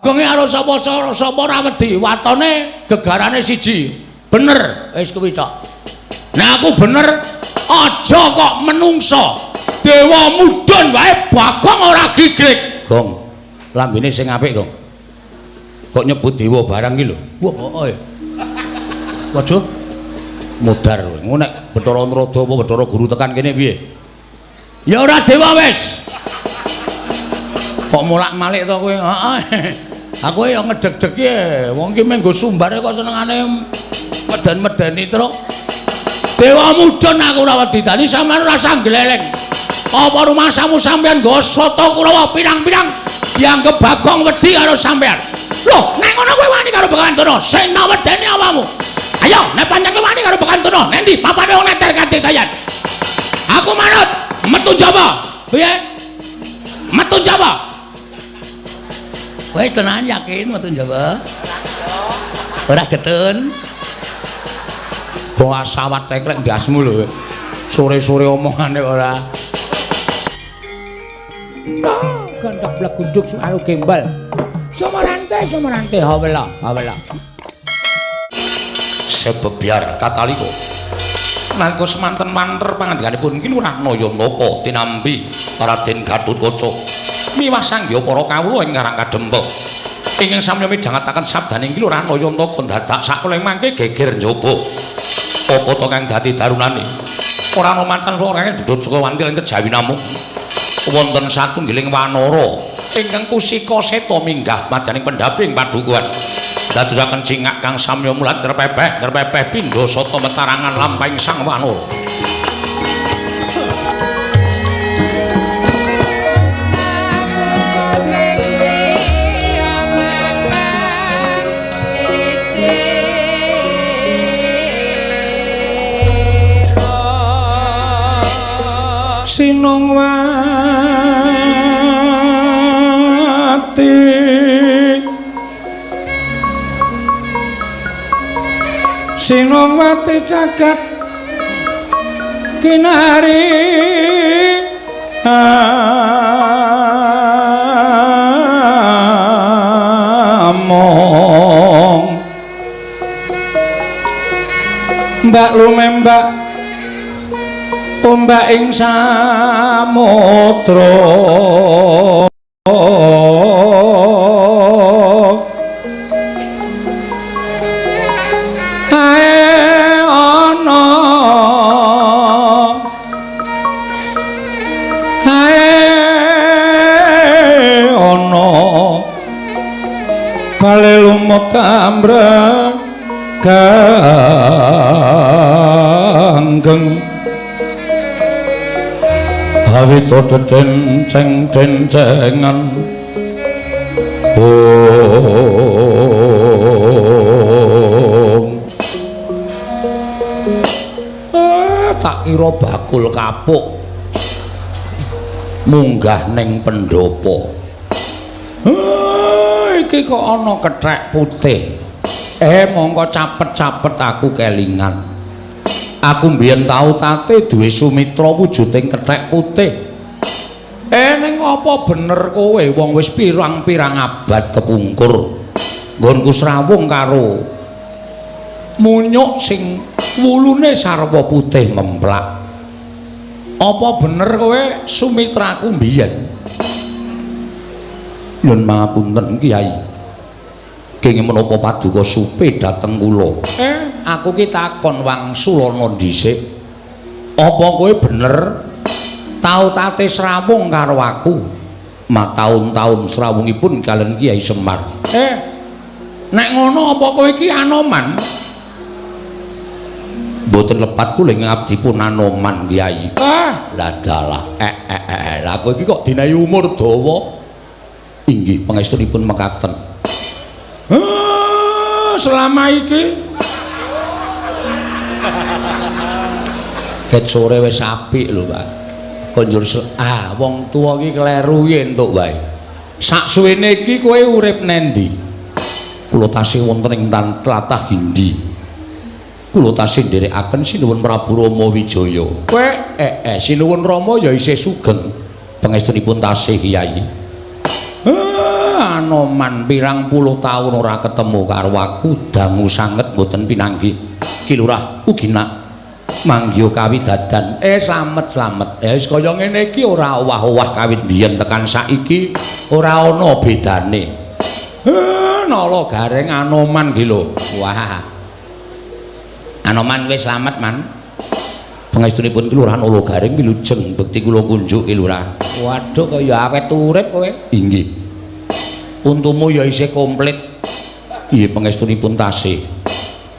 Bagonge karo sapa sapa ora wedi, watone gegarane siji. Bener, wis kuwi tok. Nek aku bener, aja kok menungsa. Dewa mudhun wae Bagong ora gigrik. Gong, lambene sing apik, Gong. Kok nyebut dewa barang iki lho. Wah, heeh. Waduh. Mudar kowe. Ngono nek Bathara Narada apa Bathara Guru tekan kene piye? Ya ora dewa wis. Kok molak-malik to kowe? Heeh. Aku ya ngedeg-deg ki. Wong iki mung nggo sumbare kok senengane meden-medeni truk. Dewa mudhun aku ora wedi. Dadi sampeyan ora usah gleleng. Apa rumasamu sampeyan nggo sata Kurawa pirang-pirang dianggep Bagong wedi karo sampeyan? Loh, nek ngono kowe wani karo Begawan Durna, sing wedeni awakmu. Ayo, nek pancen kowe wani karo Begawan Durna, nendi papane wong neter katidayan. Aku manut, metu Jawa. Piye? Metu Jawa. Wis tenan yakin metu Jawa? Ora getun. Kok asawat teklek ndasmu lho. Sore-sore omongane ora. Gondok blegunduk suaru gembal. Sumarante sumarante hawela hawela. Sebebyar katalika. Nalika semanten manter pangandikanipun Ki Lurah Nayantaka tinampi Raden Gatotkaca miwah sangya para kawula ing Karang Kadempel. Ingkang samya midhangetaken sabdaning Ki Lurah Nayantaka dadak sakola mangke geger njaba. Apa to kang dadi darunane? Ora ana macan ora dudut saka wanti lan kejawi namung wonten satunggiling wanara ingkang kusika seta minggah madyaning pendhaping padukuhan. Dadosaken cingak kang samya mulat ngrepepeh ngrepepeh pindha sata metarangan lampahing sang wanara. Sinungwati Sinungwati jagat kinari among mbak lumembak ombak ing samudra ae ana ae ana bale lumut ambreng ganggeng hawita dedenceng dencengan om. Tak kira bakul kapuk munggah ning pendopo. Iki kok ana kethek putih. Mongko capet-capet aku kelingan. Aku mbiyen tau tate duwe sumitra wujuding kethek putih. Ning apa bener kowe wong wis pirang-pirang abad kepungkur nggonku srawung karo munyuk sing wulune sarwa putih memplak. Apa bener kowe sumitraku mbiyen? Nyun pangapunten Kyai. Kenging menapa paduka supe dhateng kula? Aku ki takon wangsulana dhisik. Apa kowe bener tau tate srawung karo aku? Mataun-taun srawungipun kalian Kyai Semar. Nek ngono apa kowe iki Anoman? Mboten lepat kula ing abdi pun Anoman Kyai. Lah dalah. Lah kowe iki kok dinahi umur dawa? Inggih pangestunipun mekaten. Selama iki ket sore wis apik lho, Pak. Konjur wong tuwa iki kleru iki entuk wae. Saksuwene iki kowe urip nendi? Kula tasih wonten ing tlatah Gindi. Kula tasih nderekaken Sinuwun Prabu Rama Wijaya. Kowe Sinuwun Rama ya isih sugeng. Pangestunipun tasih Kyai. Anoman pirang puluh taun ora ketemu karo aku, dangu sanget mboten pinanggih. Ki Lurah ugi nak manggiha kawidadan. Slamet slamet. Wis kaya ngene iki ora owah-owah kawit biyen tekan saiki ora ana bedane. Nala Gareng Anoman ki lho. Wah. Anoman wis slamet, Man. Pangestunipun Ki Lurah Nala Gareng wilujeng bekti kula kunjuk Ki Lurah. Waduh kaya awet urip kowe. Inggih. Untumu ya isih komplit. Nggih pangestunipun tasih.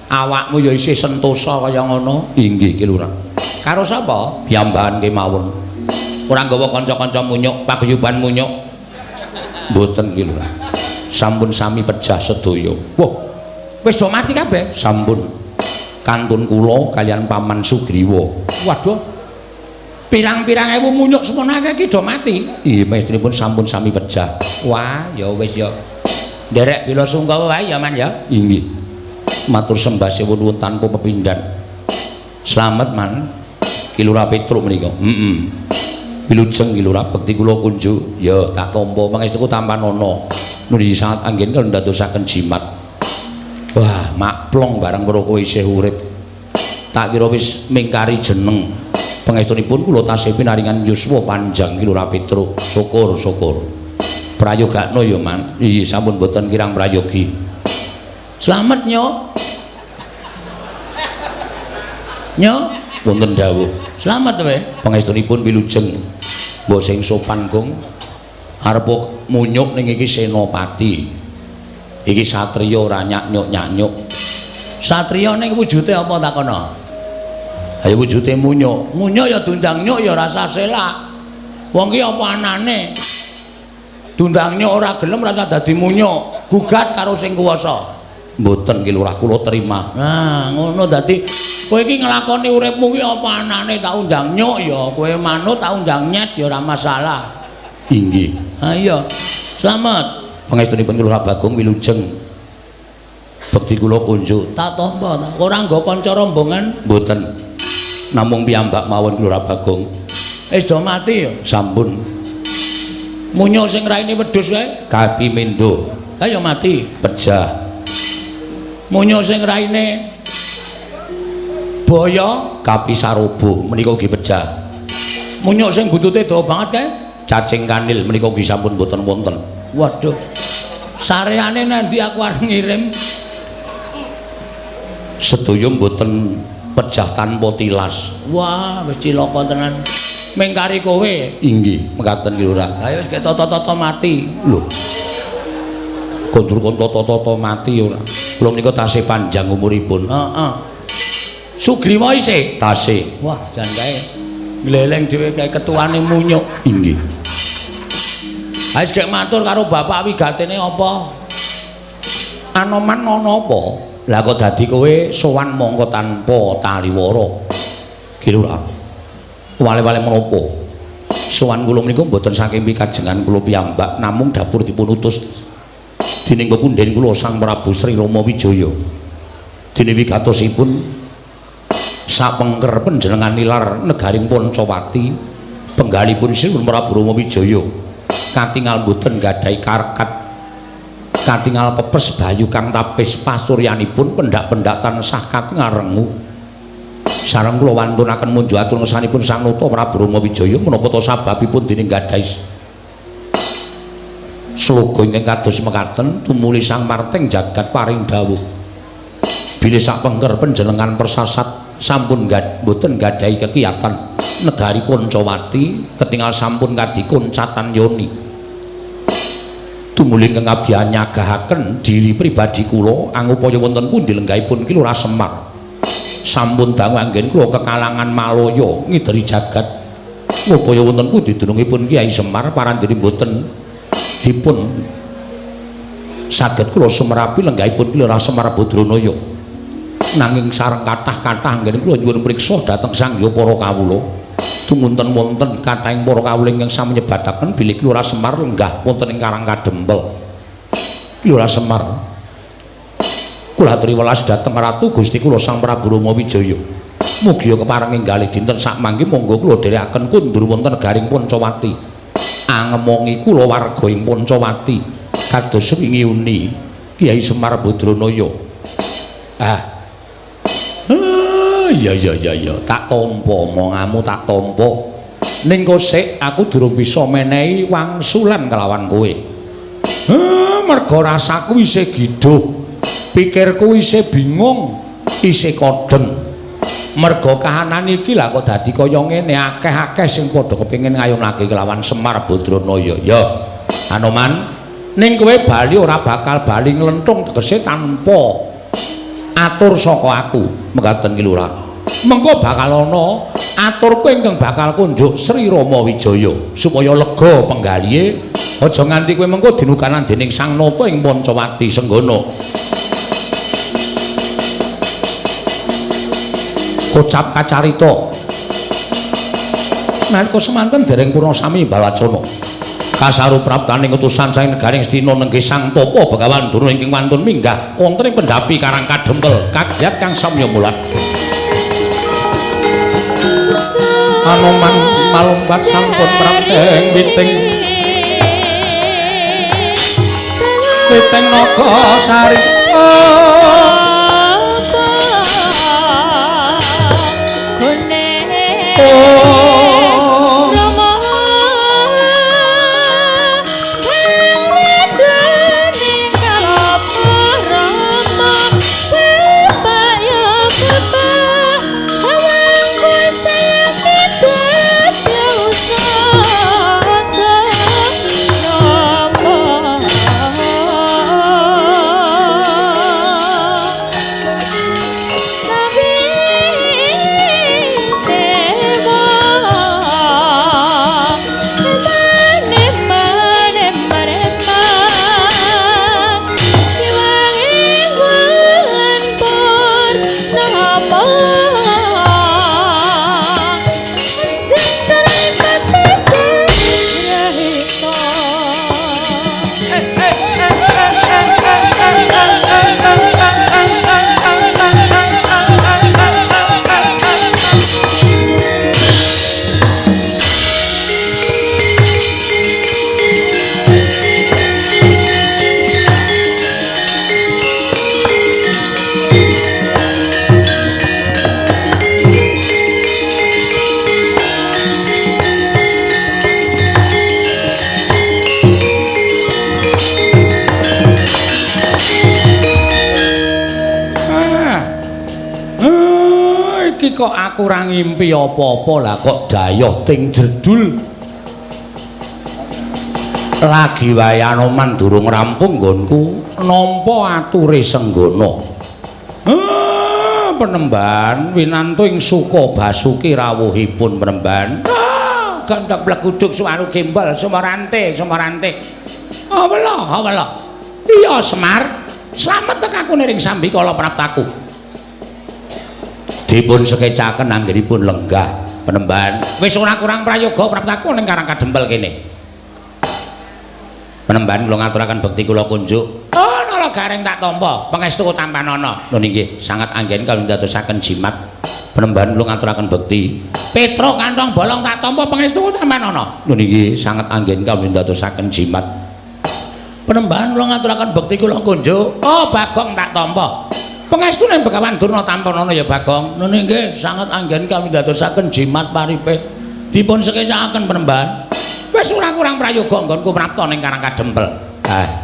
Awakmu ya isih sentosa kaya ngono. Inggih Ki Lurah. Karo sapa? Piyambakan kemawon. Ora nggawa kanca-kanca munyuk, paguyuban munyuk. Mboten Ki Lurah. Sampun sami pejah sedaya. Wah, wis do mati kabeh? Sampun. Kantun kula kalian Paman Sugriwa. Waduh. Pirang-pirang ewu munyuk semono akeh iki do mati. Nggih, pangestunipun sampun sami pejah. Wah, ya wis ya. Nderek bela sungkawa wae ya, Man ya. Inggih. Matur sembah nuwun tanpa pepindhan. Slamet, Man. Ki Lurah Petruk menika. Heeh. Wilujeng Ki Lurah bekti kula kunjuk. Ya, tak tampa pangestuku tampanana. Nuli sangat anggen kula ndadosaken jimat. Wah, makplong bareng weruh kowe isih urip. Tak kira wis mingkari jeneng. Pangestunipun kula tasih pinaringan yuswa panjang Ki Lurah Petruk. Syukur, syukur. Prayogakno ya, Man. Iya, sampun boten kirang prayogi. Slamet, Nyuk. Nyuk, wonten dawuh. Slamet kowe. Pangestunipun wilujeng. Mbok sing sopan, Gong. Arep munyuk ning iki senopati. Iki satriya ora nyak-nyuk-nyak-nyuk. Satriya ning wujude apa takono? Ayo wujude munyuk. Munyuk ya dundang nyuk ya rasa selak. Wong ki apa anane? Dundang nyuk ora gelem rasa dadi munyuk. Gugat karo sing kuwasa. Mboten Ki Lurah kula terima. Nah, ngono dadi kowe iki nglakoni uripmu ki apa anane tak undang nyuk ya kowe manut, tak undang nyet ya ora masalah. Inggih. Ha iya. Slamet. Pangestunipun Ki Lurah Bagong wilujeng. Bekti kula kunjuk. Tak tampa ta. Ora nggo kanca rombongan? Mboten. Namung piyambak mawon Ki Lurah Bagong. Wis do mati ya? Sampun. Munyuk sing raine wedhus kae? Kapi mendo. Kae ya mati. Pejah. Munyuk sing raine boyo? Kapi sarobo menika ugi pejah. Munyuk sing buntute dawa banget kae? Cacing kanil menika ugi sampun mboten wonten. Waduh. Sareane nanti aku arep ngirim. Sedaya mboten pejah tanpa tilas. Wah, wis cilaka tenan. Mengkari kowe. Inggih, mekaten Ki Lurah. Ayo wis ketata-tata mati. Lho. Kondur kon tata-tata mati ora. Kula menika tasih panjang umuripun. Heeh. Sugriwa isih? Tasih. Wah, jan kae gleleng dhewe kae ketuane munyuk. Inggih. Wis gek matur karo bapak wigatene apa? Anoman ana apa? Lah kok dadi kowe sowan mongko tanpa taliwara. Ki Lurah. Wale-wale menapa? Sowan kula menika mboten saking pikajengan kula piyambak, namung dapur dipun utus dening pepundhen kula Sang Prabu Sri Rama Wijaya. Dene wigatosipun sapengker panjenengan nilar negaring Pancawati, penggalipun Sri Prabu Rama Wijaya katingal mboten gadhahi karkat, katingal pepes bayu kang tapis pasuryanipun pendak-pendak tansah katingal rengu. Sareng kula wantunaken munjuk atur ngersanipun Sang Nata Prabu Rama Wijaya menapa ta sababipun dening gadhahi sloga ingkang kados mekaten tumuli Sang Marteng jagat paring dawuh bilih sapengker panjenengan persasat sampun mboten gadhahi kekiyatan negari Pancawati ketingal sampun kadikoncatan yoni. Tumuli ingkang abdi nyagahaken diri pribadi kula angupaya wonten pundi lenggahipun Ki Lurah Semar. Sampun dangu anggen kula kekalangan malaya ngideri jagat ngupaya wonten pundi dunungipun Kyai Semar parandene mboten dipun saged kula sumerapi lenggahipun Ki Lurah Semar Badranaya. Nanging sareng kathah-kathah anggen kula nyuwun priksa dhateng Sang Hyang para kawula. Tumunten wonten kathahing para kawula ingkang sami nyebataken bilih Ki Lurah Semar lenggah wonten ing Karang Kadempel. Ki Lurah Semar kula aturi welas dhateng Ratu Gusti kula Sang Prabu Rama Wijaya. Mugia kepareng enggalih dinten sakmangke monggo kula dherekaken kundur wonten negaring Pancawati. Angemongi kula warga ing Pancawati. Kados wingi uni Kyai Semar Badranaya. Ah. Ya ya ya ya, tak tampa omonganmu, tak tampa. Ning kosek aku durung bisa menehi wangsulan kelawan kowe. Merga rasaku isih gidhuh, pikirku isih bingung, isih kodheng. Merga kahanan iki lah kok dadi kaya ngene, akeh-akeh sing padha kepengin ngayunake kelawan Semar Badranaya. Ya, Anoman, ning kowe bali ora bakal bali nglenthung tegese tanpa atur saka aku, mekaten ki Lurah. Mengko bakal ana aturku ingkang bakal kunjuk Sri Rama Wijaya supaya lega penggalihe, aja nganti kowe mengko dinukanan dening Sang Nata ing Pancawati Senggana. Kocap kacarita nalika semanten dereng purna sami balwacana. Kasaru praptaning utusan saking negaring Astina nenggih Sang Tapa Begawan Durna ingkang wantun minggah wonten ing pendhapi Karang Kadempel kagyat kang samya mulat. Anoman malungkat sampun prapteng witing witing naga sari. Kok aku ora ngimpi apa-apa lah kok dayoh ting jedul. Lagi wae Anoman durung rampung nggonku nampa ature Senggana. Penemban winantu ing Suka Basuki rawuhipun penemban. Gandhak bleguduk suwaru gembel sumarante sumarante. Awela awela. Iya Semar, slamet tek aku niring sambikala praptaku. Dipun sekecaken anggenipun lenggah penemban. Wis ora kurang prayoga praptaku ning Karang Kadempel kene. Penemban kula ngaturaken bekti kula kunjuk. Oh, nala gareng tak tampa, pangestu tampanana. Nun inggih, sangat anggen kawula ndadosaken jimat. Penemban kula ngaturaken bekti. Petro kantong bolong tak tampa, pangestu tampanana. Nun inggih, sangat anggen kawula ndadosaken jimat. Penemban kula ngaturaken bekti kula kunjuk. Oh, Bagong tak tampa. Pangestune Begawan Durna tampanana ya Bagong. Nun inggih, sangat anggen kami ndadosaken jimat paripe. Dipun sekecaken penemban. Wis ora kurang prayoga nggonku prapta ning Karang Kadempel.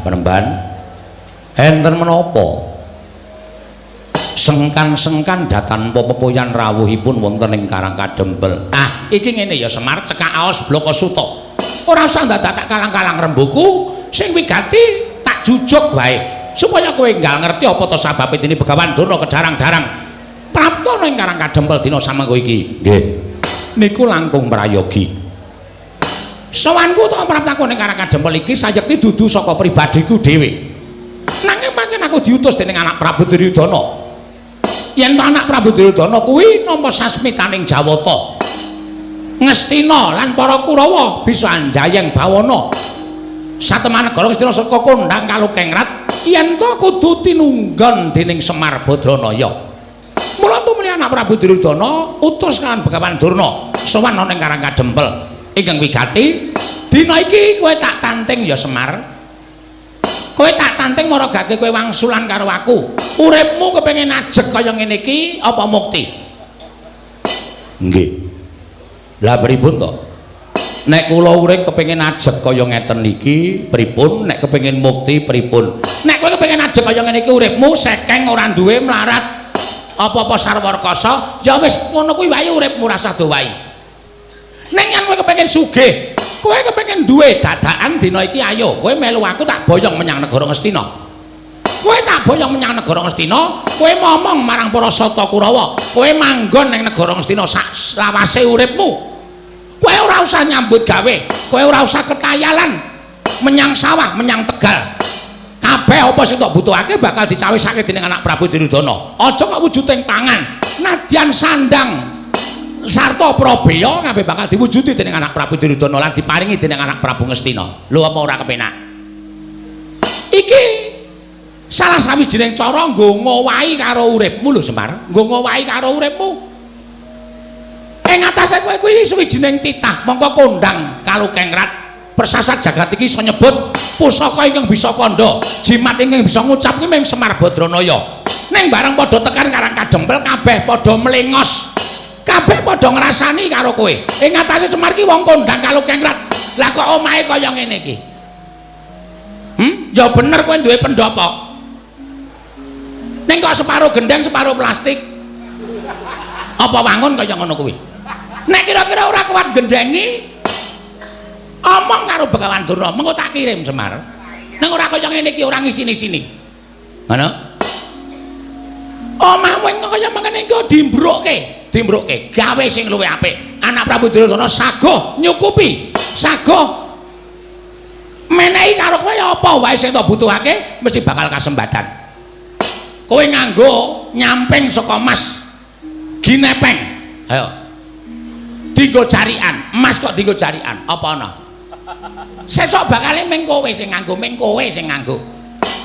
Penemban. Enten menapa? Sengkan-sengkan datanpa pepoyan rawuhipun wonten ing Karang Kadempel. Iki ngene ya Semar, cekak aos blaka suta. Ora usah ndadak tak kalang-kalang rembuku, sing wigati tak jujuk wae. Supaya kowe enggal ngerti apa to sababe dene Begawan Durna kedarang-darang prapta ning Karang Kadempel dina samangko iki. Nggih. Niku langkung prayogi. Sowanku to praptaku ning Karang Kadempel iki sayekti dudu saka pribadiku dhewe. Nanging pancen aku diutus dening anak Prabu Duryudana. Yen to anak Prabu Duryudana kuwi nampa sasmitaning Jawata. Ngastina lan para Kurawa bisa anjayeng bawana. Sateman negara Ngastina saka kondhang kalukengrat yen to kudu tinunggon dening Semar Badranaya. Mula tumuli anak Prabu Duryudana utus kalian Begawan Durna sowan ana ing Karang Kadempel ingkang wigati dina iki kowe tak tanting ya Semar. Kowe tak tanting maragake kowe wangsulan karo aku. Uripmu kepengin ajeg kaya ngene iki apa mukti? Nggih. Lah pripun to? Nek kula urip kepengin ajeg kaya ngeten iki pripun? Nek kepengin mukti pripun? Nek kowe kepengin ajeg kaya ngene iki uripmu sekeng ora duwe mlarat apa-apa sarwa rekasa, ya wis ngono kuwi wae uripmu rasah dowahi. Ning yen kowe kepengin sugih, kowe kepengin duwe dadakan dina iki ayo kowe melu aku tak boyong menyang negara Ngastina. Kowe tak boyong menyang negara Ngastina, kowe momong marang para Sata Kurawa, kowe manggon ning negara Ngastina sak lawase uripmu. Kowe ora usah nyambut gawe, kowe ora usah ketayalan menyang sawah, menyang tegal. Kabeh apa sing tok butuhake bakal dicawisake dening anak Prabu Duryudana. Aja kok wujuding pangan, nadyan sandang sarta prabeya kabeh bakal diwujudi dening anak Prabu Duryudana lan diparingi dening anak Prabu Ngastina. Lho apa ora kepenak? Iki salah sawijining cara nggo ngowahi karo uripmu lho Semar, nggo ngowahi karo uripmu. Ing atase kowe kuwi sawijining titah mongko kondang kalukengrat persasat jagat iki iso nyebut pusaka ingkang bisa kandha, jimat ingkang bisa ngucap kuwi mung Semar Badranaya. Ning bareng padha tekan Karang Kadempel kabeh padha mlengos. Kabeh padha ngrasani karo kowe. Ing atase Semar ki wong kondang kalukengrat. Lah kok omahe kaya ngene iki? Ya bener kowe duwe pendopo. Ning kok separo gendeng, separo plastik. Apa wangun kaya ngono kuwi? Nek kira-kira ora kuat gendengi, omong karo Begawan Durna, mengko tak kirim Semar. Ning ora kaya ngene iki ora ngisini-sini. Ngono? Omahmu engko kaya mengene engko dimbrukke. Dimbrukke, gawe sing luwih apik. Anak Prabu Duryudana sagoh nyukupi, sagoh menehi karo kowe apa wae sing tok butuhake mesti bakal kasembatan. Kowe nganggo nyamping saka mas ginepeng. Ayo. Dinggo jarian, emas kok dinggo jarian, apa ana? Sesuk bakale ming kowe sing nganggo, ming kowe sing nganggo.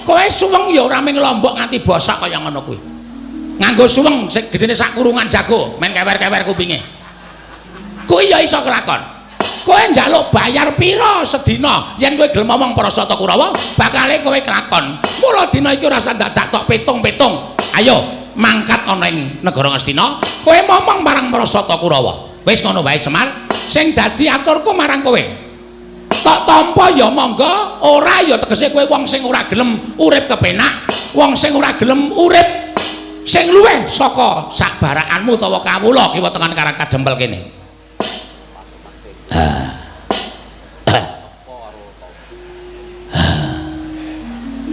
Kowe suweng ya ora ming lombok nganti bosok kaya ngono kuwi. Nganggo suweng sing gedene sak kurungan jago, men kewer-kewer kupinge. Kuwi ya iso kelakon. Kowe njaluk bayar pira sedina yen kowe gelem omong para Sata Kurawa, bakale kowe kelakon. Mula dina iki ora usah dadak tok pitung-pitung. Ayo mangkat ana ing negara Ngastina, kowe momong marang para Sata Kurawa. Wis ngono wae Semar, sing dadi aturku marang kowe. Tok tampa ya monggo, ora ya tegese kowe wong sing ora gelem urip kepenak, wong sing ora gelem urip sing luwih saka sak barakanmu utawa kawula kiwa tengen Karang Kadempel kene.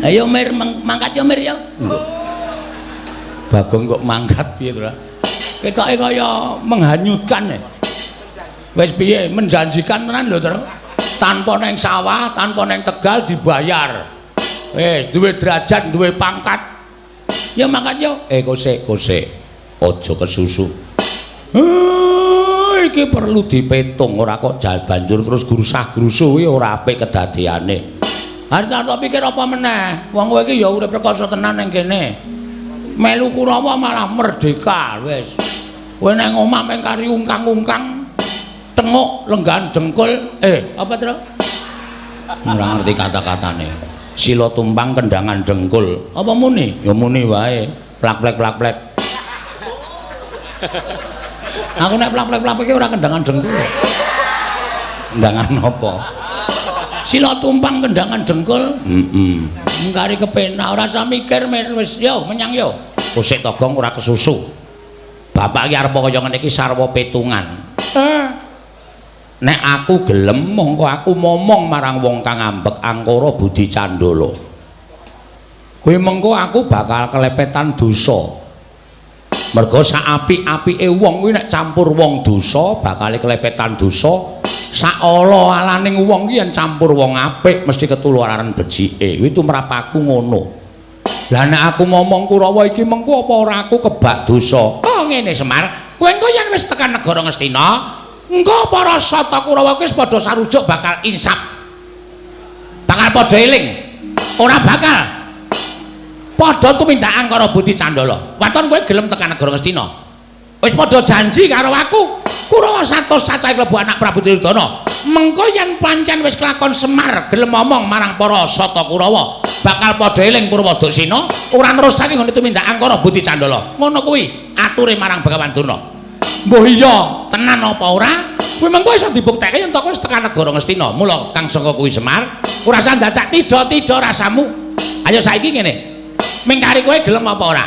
Ayo Mir, mangkat yo Mir yo. Bagong kok mangkat piye to? Ketoke kaya menghanyutkan. Wis piye menjanjikan tenan lho, Tru. Tanpa neng sawah, tanpa neng tegal dibayar. Wis duwe derajat, duwe pangkat. Ya mangkat yo. Kosek, kosek. Aja kesusu. Iki perlu dipetung, ora kok banjur terus grusah-grusuh kuwi ora apik kedadeane. Harus tak pikir apa meneh? Wong kowe iki ya urip rekoso tenan ning kene. Melu Kurawa malah merdeka wis. Kowe nang omah mung kari ungkang-ungkang, tenguk lenggahan dengkul, apa Tru? Ora ngerti kata-katane. Sila tumpang kendangan dengkul. Apa muni? Ya muni wae. Plak-plek plak-plek. Aku nek plak-plek plak-plek ora kendangan dengkul. Kendangan apa? Sila tumpang kendangan dengkul. Heeh. Mung kari kepenak ora usah mikir wis yo menyang yo. Kosek Togong ora kesusu. Bapak iki arep kaya ngene iki sarwa petungan. Nek aku gelem mongko aku momong marang wong kang ambek angkara budi candala. Kuwi mengko aku bakal kelepetan dosa. Mergo sak apik-apike wong kuwi nek campur wong dosa bakal kelepetan dosa. Sak ala-alaning wong ki yen campur wong apik mesti ketularan becike. Kuwi tumrap aku ngono. Lah nek aku momong Kurawa iki mengko apa ora aku kebak dosa? Oh ngene Semar, kowe engko yen wis tekan negara Ngastina, engko para Sata Kurawa kuwi wis padha sarujuk bakal insaf. Bakal padha eling. Ora bakal padha tumindak angkara budi candala. Waton kowe gelem tekan negara Ngastina. Wis padha janji karo aku. Kurawa 100 cacahe klebu anak Prabu Duryudana. Mengko yen pancen wis kelakon Semar gelem omong marang para Sata Kurawa, bakal padha eling Purwadaksina, ora nerusake nggone tumindak angkara budi candala. Ngono kuwi ature marang Begawan Durna. Mbuh iya, tenan apa ora? Kuwi mengko iso dibuktekke yen to kowe wis tekan negara Ngastina. Mula kang saka kuwi Semar, ora usah dadak tidha-tidha rasamu. Ayo saiki ngene. Mingkari kowe gelem apa ora?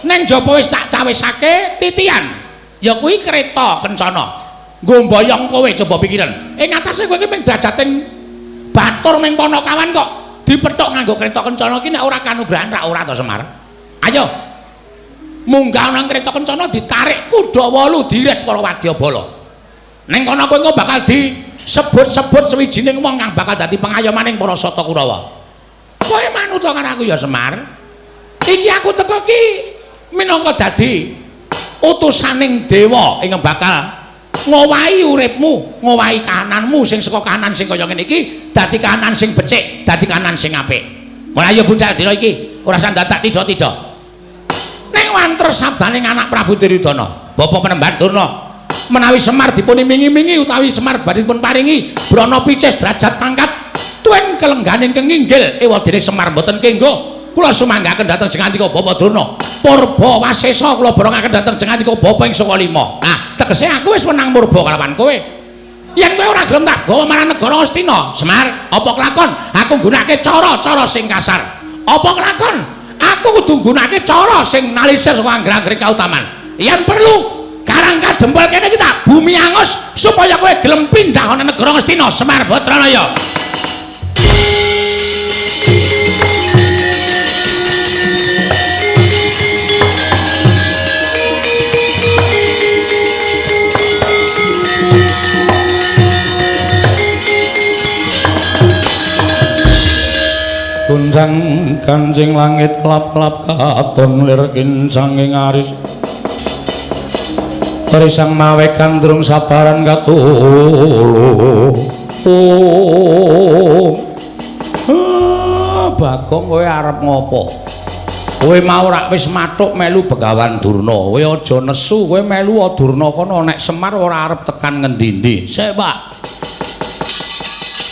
Ning jaba wis tak cawisake titian. Ya kuwi kereta kencana. Nggo mboyong kowe coba pikiran. Ing atase kowe iki mung drajating batur ming Panakawan kok dipethuk nganggo kereta kencana iki nek ora kanugrahan ra ora to Semar. Ayo. Munggah nang kereta kencana ditarik kuda 8 diret para wadyabala. Ning kono kowe engko bakal disebut-sebut sewijining wong kang bakal dadi pengayomaning para Sata Kurawa. Kowe manut karo aku ya Semar. Iki aku teko ki minangka dadi utusaning dewa ing bakal ngowahi uripmu, ngowahi kahananmu sing saka kahanan sing kaya ngene iki dadi kahanan sing becik, dadi kahanan sing apik. Mulai ayo budal dina iki, ora usah dadak tidha-tidha. Ning wanter sabdaning anak Prabu Duryudana, Bapak Penemban Durna, menawi Semar dipun imingi-imingi utawi Semar badhe dipun paringi brana picis derajat pangkat tuen kelengganing kenginggil ewadene Semar mboten kenggo. Kula sumanggaken dhateng jengandika Bapak Durna. Purba wasesa kula borongaken dhateng jengandika Bapak ing saka lima. Ah, tegese aku wis wenang murba kalawan kowe. Yen kowe ora gelem tak gawa marang negara Ngastina, Semar, apa kelakon aku nggunakake cara-cara sing kasar? Apa kelakon aku kudu nggunakake cara sing nalisir saka angger-anggering kautaman? Yen perlu Karang Kadempel kene iki tak bumi angus supaya kowe gelem pindah ana negara Ngastina, Semar Batranaya. Gunjang kancing langit kelap-kelap katon lir kincanging aris Risang mawe gandrung sabaran katulu. Bagong kowe arep ngopo? Kowe mau rak wis mathuk melu Begawan Durna. Kowe aja nesu, kowe melu Durna kono nek Semar ora arep tekan ngendi-endi. Sik, Pak.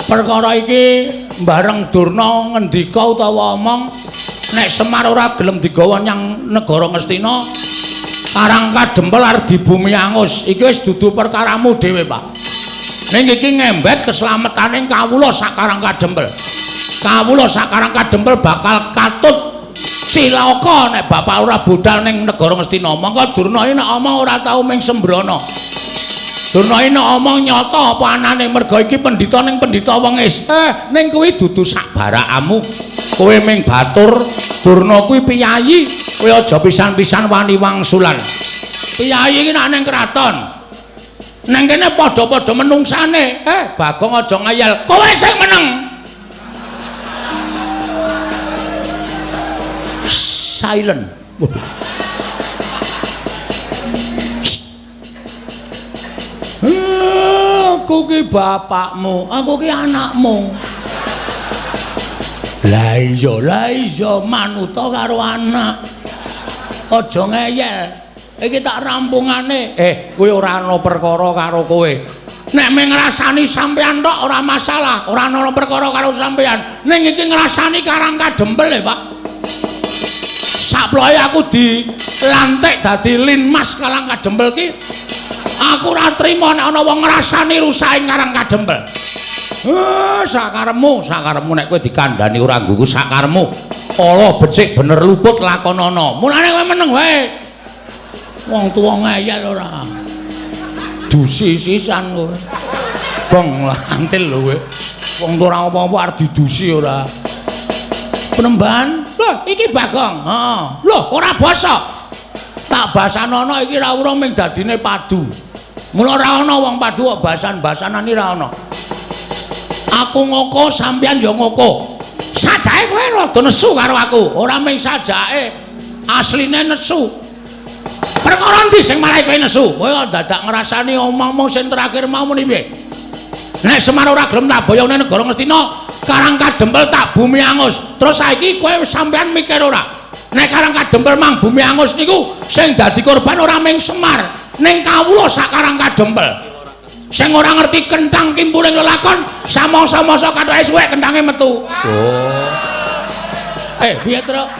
Perkara iki bareng Durna ngendika utawa omong nek Semar ora gelem digawa nyang negara Ngastina, Karang Kadempel arep dibumi angus. Iki wis dudu perkaramu dhewe, Pak. Ning iki ngembet keselametaning kawula sak Karang Kadempel. Kawula sak Karang Kadempel bakal katut cilaka nek bapak ora budal ning negara Ngastina. Mongko Durna iki nek omong ora tau ming sembrono. Durna iki nek omong nyata apa anane merga iki pendhita ning pendhita wengis. Ning kuwi dudu sak barakamu. Kowe ming batur, Durna kuwi piyayi, kowe aja pisan-pisan wani wangsulan. Piyayi iki nek ning kraton. Nang kene padha-padha menungsane. Bagong aja ngayal. Kowe sing meneng. Silent. Waduh. Aku ki bapakmu, aku ki anakmu. Lah iya manuta karo anak. Aja ngeyel. Iki tak rampungane. Kowe ora ana perkara karo kowe. Nek mung ngrasani sampean tok ora masalah, ora ana perkara karo sampean. Ning iki ngrasani Karang Kadempel e, Pak. Saploe aku dilantik dadi Linmas Karang Kadempel ki aku ora trima nek ana wong ngrasani rusake Karang Kadempel. Sakaremu, sakaremu nek kowe dikandhani ora nggugu sakaremu. Ala becik bener luput lakonana. Mulane kowe meneng wae. Wong tuwa ngeyel ora. Dusi sisan kowe. Gong lantil lho kowe. Wong tuwa ora apa-apa arep didusi ora. Penemban, lho iki Bagong. Heeh. Lho ora basa. Tak basanono iki ora urung ming dadine padu. Mula ora ana wong padu kok basan-basanan iki ora ana. Aku ngoko sampeyan ya ngoko. Sajake kowe rada nesu karo aku. Ora ming sajake, asline nesu. Perkara endi sing marai kowe nesu? Kowe kok dadak ngrasani omongmu sing terakhir mau muni piye? Nek Semar ora gelem tak boyone negara Ngastina, Karang Kadempel tak bumi angus. Terus saiki kowe sampeyan mikir ora? Nek Karang Kadempel mang bumi angus niku sing dadi korban ora ming Semar, ning kawula sak Karang Kadempel. Sing ora ngerti kentang kimpuling lelakon, samangsa-mangsa kathoke suwek kentange metu. Oh. Piye, Truk?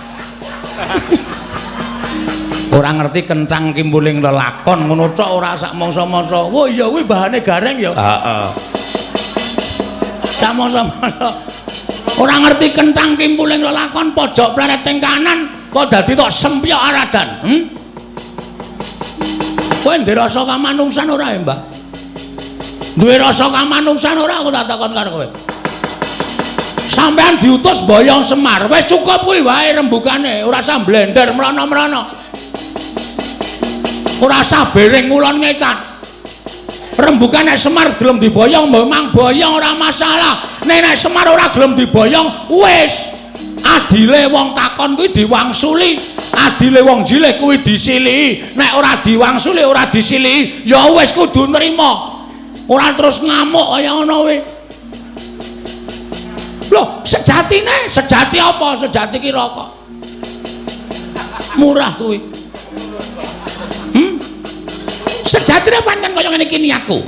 Ora ngerti kentang kimpuling lelakon ngono tok ora sak mangsa-mangsa. Wah iya kuwi bahane gareng ya. Heeh. Samangsa-mangsa ora ngerti kentang kimpuling lelakon pojok plereting kanan kok dadi tok sempyok aradan. Kowe ndek rasa kamanungsan ora ya, Mbah? Duwe rasa kamanungsan ora aku tak takon karo kowe. Sampeyan diutus boyong Semar, wis cukup kuwi wae rembugane, ora usah blender mrono-mrono. Ora usah bering ngulon ngetan. Rembugan nek Semar gelem diboyong, memang boyong ora masalah. Nek Semar ora gelem diboyong, wis. Adile wong takon kuwi diwangsuli, adile wong jilih kuwi disilihi. Nek ora diwangsuli, ora disilihi, ya wis kudu nrima. Ora terus ngamuk kaya ngono kuwi. Loh, sejatine, sejati apa? Sejati ki rokok. Murah kuwi. Sejatine pancen kaya ngene iki niatku.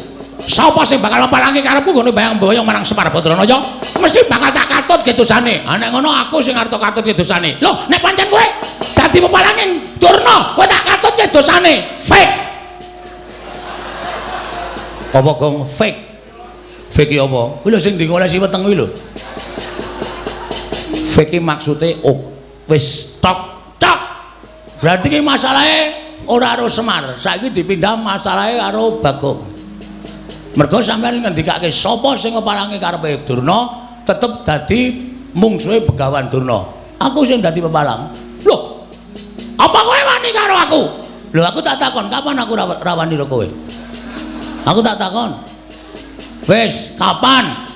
Sapa sing bakal mapalangi karepku nggone bayang-bayang marang Semar Badranaya, mesti bakal tak katut kedosane. Ha nek ngono aku sing arep katut kedosane. Loh, nek pancen kowe dadi pepalange Durna, kowe tak katut kedosane. Fake. Apa gong fake? Fake ki apa? Kuwi lho sing digolesi weteng kuwi lho. Fake ki maksude oh, wis tok tok. Berarti ki masalahe ora karo Semar, saiki dipindah masalahe karo Bagong. Mergo sampeyan ngendikake sapa sing ngepalangi karepe Durna tetep dadi mungsuhe Begawan Durna. Aku sing dadi pepalang. Loh, apa kowe wani karo aku? Lho aku tak takon, kapan aku rawani karo kowe? Aku tak takon. Wis, kapan?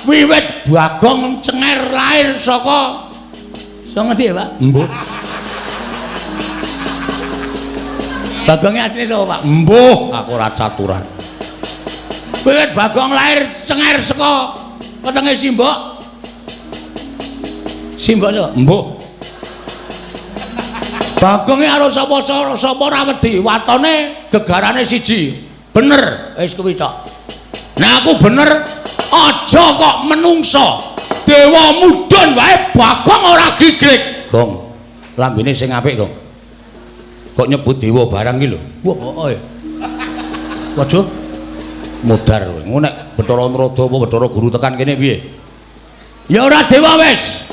Wiwit Bagong cenger lahir saka saka ngendi ya, Pak? Mbuh. Bagongnya asline sapa, Pak? Mbuh, aku ora caturan. Wiwit Bagong lahir cenger saka wetenge Simbok. Simbok sapa? Mbuh. Bagonge karo sapa ora wedi, watone gegarane siji. Bener, wis kuwi tok. Nek aku bener, aja kok menungso. Dewa mudhun wae Bagong ora gigrik. Gong, lambene sing apik, Gong. Kok nyebut dewa barang iki lho. Wah, heeh. Waduh. Mudar kowe. Ngono nek Bathara Narada apa Bathara Guru tekan kene piye? Ya ora dewa wis.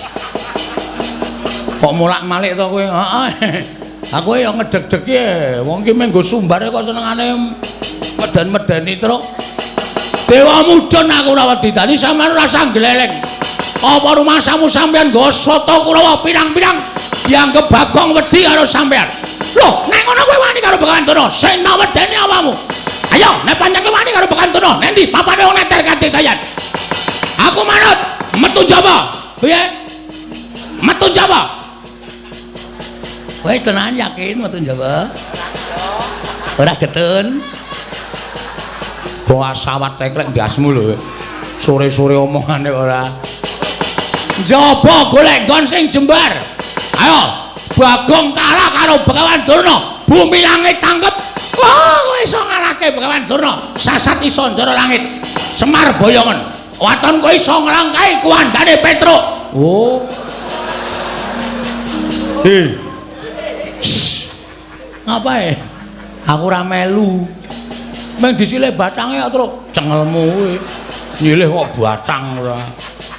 Kok molak-malik to kowe? Heeh. Aku ya ngedeg-deg ki. Wong iki mung nggo sumbar kok senengane meden-medeni truk. Dewa mudhun aku ora wedi. Dadi sampeyan ora usah gleleng. Apa rumasamu sampeyan nggo sata Kurawa pirang-pirang dianggep Bagong wedi karo sampeyan? Loh, nek ngono kowe wani karo Begawan Durna, sing tak wedeni awakmu. Ayo, nek pancen kowe wani karo Begawan Durna, nendi papane wong neter katidayan. Aku manut, metu Jawa. Piye? Metu Jawa. Wis tenan yakin metu Jawa. Ora getun. Kok asawat teklek ndasmu lho. Sore-sore omongane ora. Njaba golek nggon sing jembar. Ayo, Bagong kalah karo Begawan Durna, bumi langit tangkep. Wah, kowe iso ngalahke Begawan Durna, sasat iso njara langit. Semar boyongen. Waton kowe iso nglangkahi kuwandane Petruk. Oh. Hei. Ngapae? Aku ora melu. Meng disile batange kok truk cengelmu kuwi. Nyilih kok batang ora.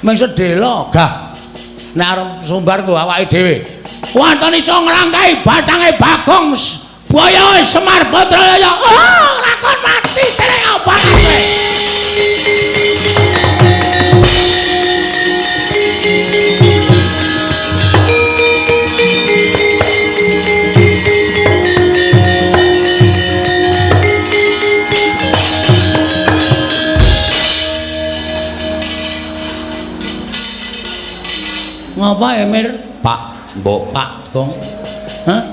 Meng sedhela gah. Nek arep sumbar nggo awake dhewe. Waton iso nglangkahi batange Bagong boyoe Semar Badraya. Oh, lakon mati dereng apa kowe. Ngapa Emir? Pak, mbok Pak, Gong. Hah?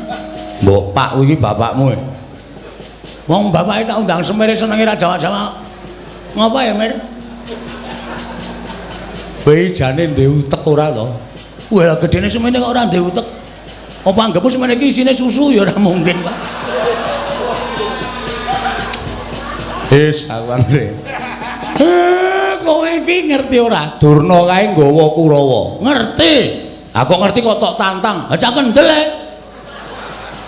Mbok Pak kuwi bapakmu e. Wong bapake tak undang semere senenge ra jawab-jawab. Ngapa Emir? Kowe jane ndek utek ora to? Wah, gedene semene kok ora ndek utek. Apa anggepmu semene iki isine susu ya ora mungkin, Pak. Adis aku anggere. Kowe iki ngerti ora? Durna kae nggawa Kurawa. Ngerti. Aku ngerti kok tok tantang. Ha cak kendel e.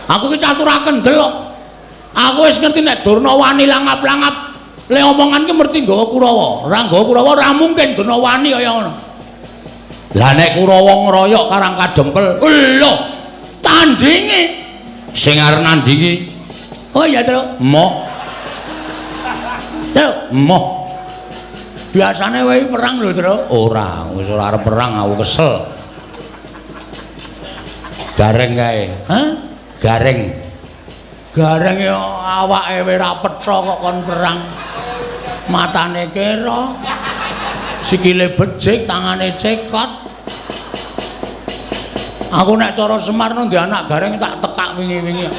Aku ki catur kendel kok. Aku wis ngerti nek Durna wani langap-langap le omongan ki mesti nggawa Kurawa. Ora nggawa Kurawa ora mungkin Durna wani kaya ngono. Lah nek Kurawa ngroyok Karang Kadempel, lho tandinge sing arep nandingi. Oh iya, Truk. Emoh. Truk, emoh. Biasane wae perang lho, Truk. Ora, wis ora arep perang aku kesel. Gareng kae. Hah? Gareng. Gareng ya awake wae ora petha kok kon perang. Matane kera. Sikile becik, tangane cekot. Aku nek cara Semar ndek anak gareng tak tekak wingi-wingi.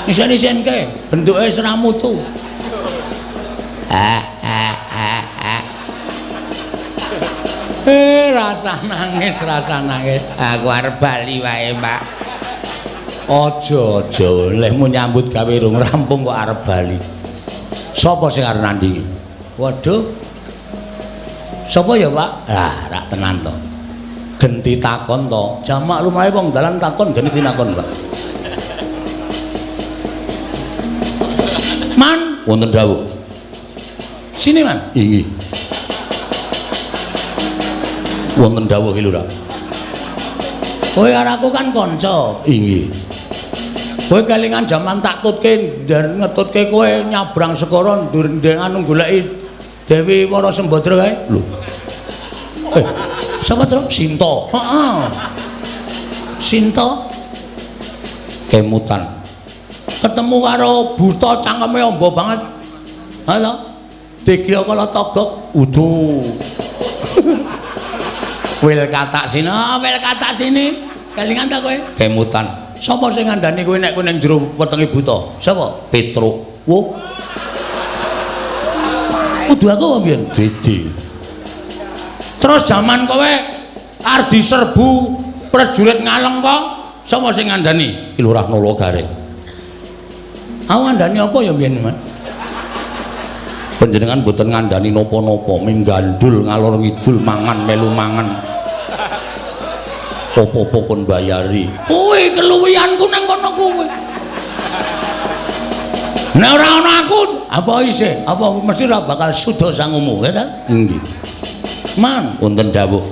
Isen-isenke, bentuke wis ora mutu. Rasa nangis, rasa nangis. Aku arep bali wae, Pak. Aja, aja, lehmu nyambut gawe rung rampung kok arep bali. Sapa sing arep nandingi? Waduh. Sapa ya, Pak? Lah, rak tenan to. Genti takon to. Jamak lumahe wong dalan takon genti takon, Pak. Man, wonten dawuh. Sini, Man. Inggih. Wonten dawuh ki Lurah. Kowe karo aku kan kanca. Inggih. Kowe kelingan jaman tak tutke ngetutke kowe nyabrang segara ndur anu goleki Dewi Wara Sembadra kae. Lho. Sapa Truk? Sinta. Heeh. Sinta kemutan. Ketemu karo buta cangkeme amba banget. Ha to? Degya kala togok. Udu. Wil katak sini, wil katak sini. Kelingan ta kowe? Kemutan. Sapa sing ngandani kowe nek kowe ning jero wetenge buta? Sapa? Petruk. Wo. Kudu aku apa mbiyen? Didi. Terus jaman kowe arep diserbu prajurit Ngalengka, sapa sing ngandani? Ki Lurah Nala Gareng. Aku ngandani apa ya mbiyen, Man? Panjenengan mboten ngandani napa-napa, ming gandul ngalor ngidul mangan melu mangan. Apa-apa kon bayari. Kuwi keluwihanku nang kono kuwi. Nek ora ana aku, apa isih? Apa mesti ora bakal suda sangumu, ya ta? Nggih. Man, wonten dawuh.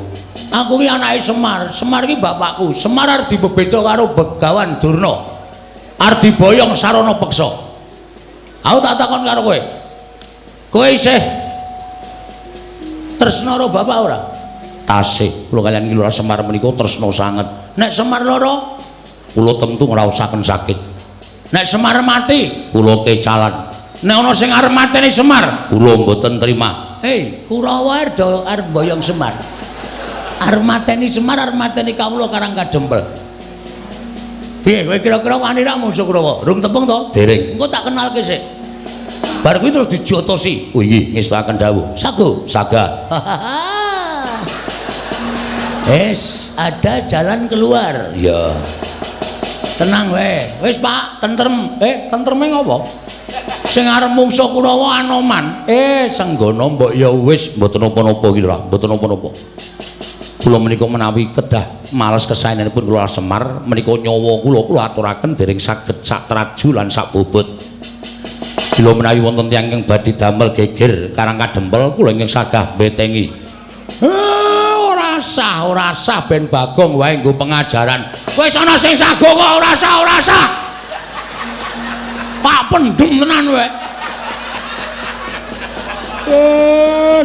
Aku ki anake Semar. Semar ki bapakku. Semar arep dibebeda karo Begawan Durna. Arep diboyong sarana peksa. Aku tak takon karo kowe. Kowe isih tresna karo bapak ora? Tasih. Kula kaliyan Ki Lurah Semar menika tresna sanget. Nek Semar lara, kula tentu ngraosaken sakit. Nek Semar mati, kula kecalan. Nek ana sing arep mateni Semar, kula mboten trima. Hei, Kurawa arep mboyong Semar. Arep mateni Semar, arep mateni kawula Karang Kadempel. Piye kowe kira-kira wani ra musuh Kurawa? Rung tepung to? Dereng. Engko tak kenalke sik. Bar kuwi terus dijotosi. Oh inggih, ngestakaken dawuh. Sago. Saga. Wis, ada jalan keluar. Iya. Tenang wae. Wis, Pak, tentrem. Tentreme ngopo? Sing arep mungsuh Kurawa Anoman. Senggono mbok ya wis mboten napa-napa ki Lurah, mboten napa-napa. Kula menika menawi kedah males kesaenanipun kula Semar menika nyawa kula kula aturaken dereng saged sak traju lan sak bobot. Kula menawi wonten tiyang ingkang badhe damel geger Karang Kadempel kula ingkang sagah mbetengi. Ora sah, ora sah ben Bagong wae nggo pengajaran. Wis ana sing sago kok ora sah, ora sah. Pak pendem tenan wae.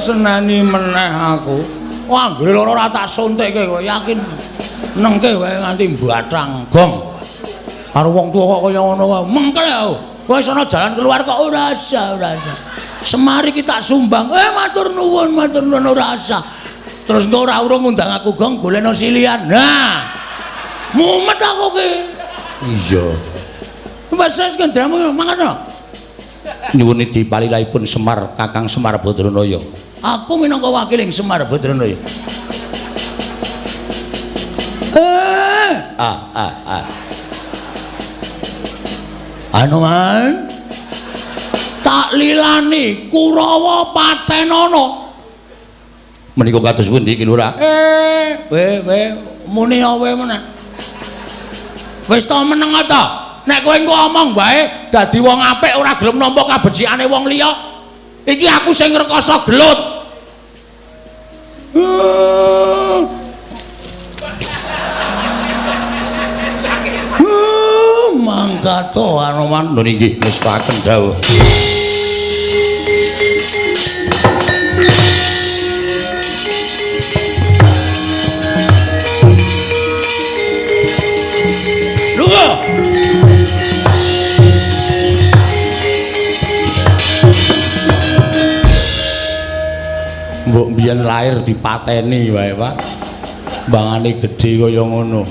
Seneni meneh aku. Wah, anggere lara ora tak suntikke kowe yakin. Nengke wae nganti mbathang gong. Karo wong tuwa kok kaya ngono wae. Mengkel aku. Wis ana jalan keluar kok ora sah, ora sah. Semar iki tak sumbang. Matur nuwun, matur nuwun ora sah. Terus engko ora urung ngundang aku gong golekno silian. Nah. Mumet aku ki. Iya. Wis wis kendramu mangkat. Nyuwun dipalilahipun Semar Kakang Semar Badranaya. Aku minangka wakiling Semar Badranaya. Anoman. Tak lilani Kurawa patenana. Menika kados pundi Ki Lurah? We muni awe meneh. Wis to meneng ta? Nek kowe engko omong wae dadi wong apik ora gelem nampa kabecikane wong liya. Iki aku sing ngrekoso gelut. Mangkato Anoman. Lho nggih ngestakaken dawuh. Lho. Mbok mbiyen lahir dipateni wae, Pak. Bangane gedhe kaya ngono.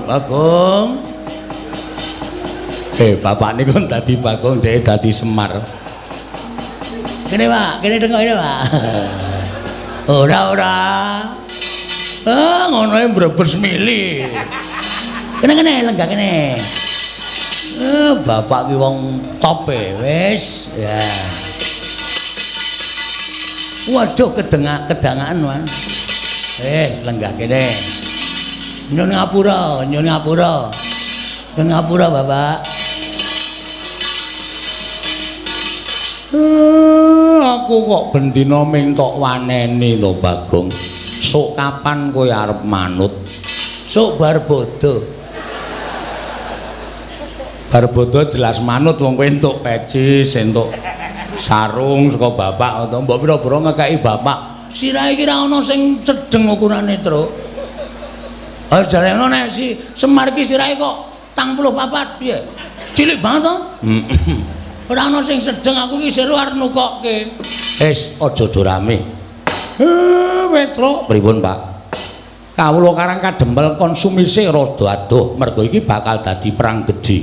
Bagong. Bapak niku dadi Bagong, dhek dadi Semar. Kene, Pak, kene tengok ini, Pak. Ora, ora. Ah, ngono e brebes mili. Kene kene lenggah kene. Bapak ki wong top e, wis. Ya. Waduh, kedangaan, Mas. Lenggah kene. Nyun ngapura, nyun ngapura. Nyun ngapura, Bapak. Aku kok bendina ming tok waneni to, Bagong. Sok kapan kowe arep manut? Sok bar bodho. Bar bodho jelas manut wong kowe entuk peci, entuk sarung saka bapak atau mbok pira-pira ngekeki bapak. Sirahe iki ra ana sing sedeng ukurane, Truk. Ah jarene nek si Semar iki sirahe kok 84 piye? Cilik banget to? Ora ana sing sedeng, aku iki seru arep nukokke. Wis, aja do rame. Petruk, pripun, Pak? Kawula Karang Kadempel konsumise rada adoh mergo iki bakal dadi perang gedhe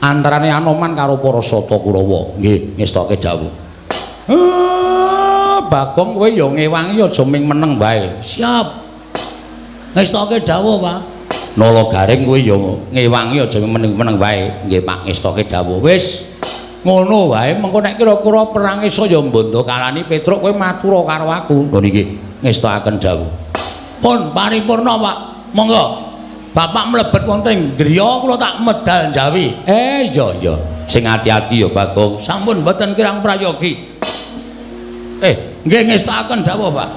antarane Anoman karo para Sata Kurawa. Nggih, ngestoke dawuh. Bagong kowe ya ngewangi aja ming meneng wae. Siap. Ngestoke dawuh, Pak. Nala Garing kowe ya ngewangi aja meneng-meneng wae. Nggih, Pak, ngestoke dawuh. Wis ngono wae, mengko nek kira-kira perange saya mbondo kalani Petruk kowe matura karo aku. Lho niki ngestokaken dawuh. Pun paripurna, Pak. Monggo. Bapak mlebet wonten ing griya kula tak medal njawi. Iya iya. Sing ati-ati ya, Bagong. Sampun mboten kirang prayogi. Nggih ngestokaken dawuh, Pak.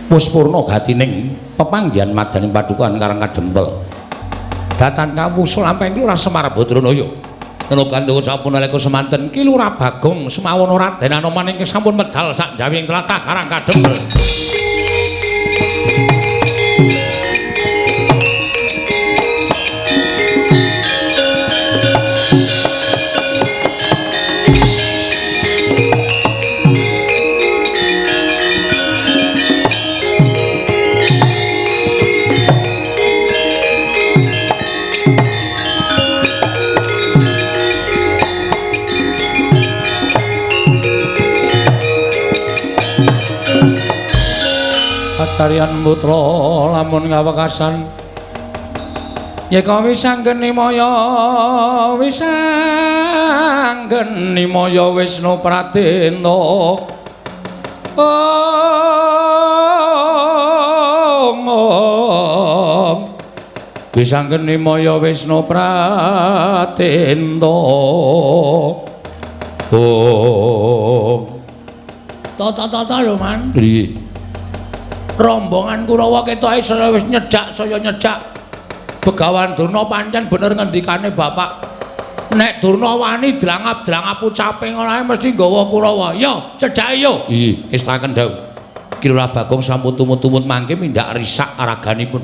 Wis purna gatining pepanggihan madaning padukan Karang Kadempel. Datan kawusul lampahing Lurah Semar Badranaya. Kula sampun nalika semanten Ki Lurah Bagong semawana Raden Anoman ingkang sampun medal sak jawi ing tlatah Karang Kadempel. Acaryan putra lamun ngawekasan yeka wisanggeni maya wisanggeni maya Wisnu Pradena ong wisanggeni maya Wisnu Pradena ong tata-tata lho man. Piye? Rombongan Kurawa ketoke saya wis nyedak, saya nyedak. Begawan Durna pancen bener ngendikane bapak. Nek Durna wani drangap-drangap ucape ngono ae mesti nggawa Kurawa. Yo, cedhake yo. Nggih, ngestaken dawuh. Ki Lurah Bagong sampun tumut-tumut mangke mindak risak raganipun.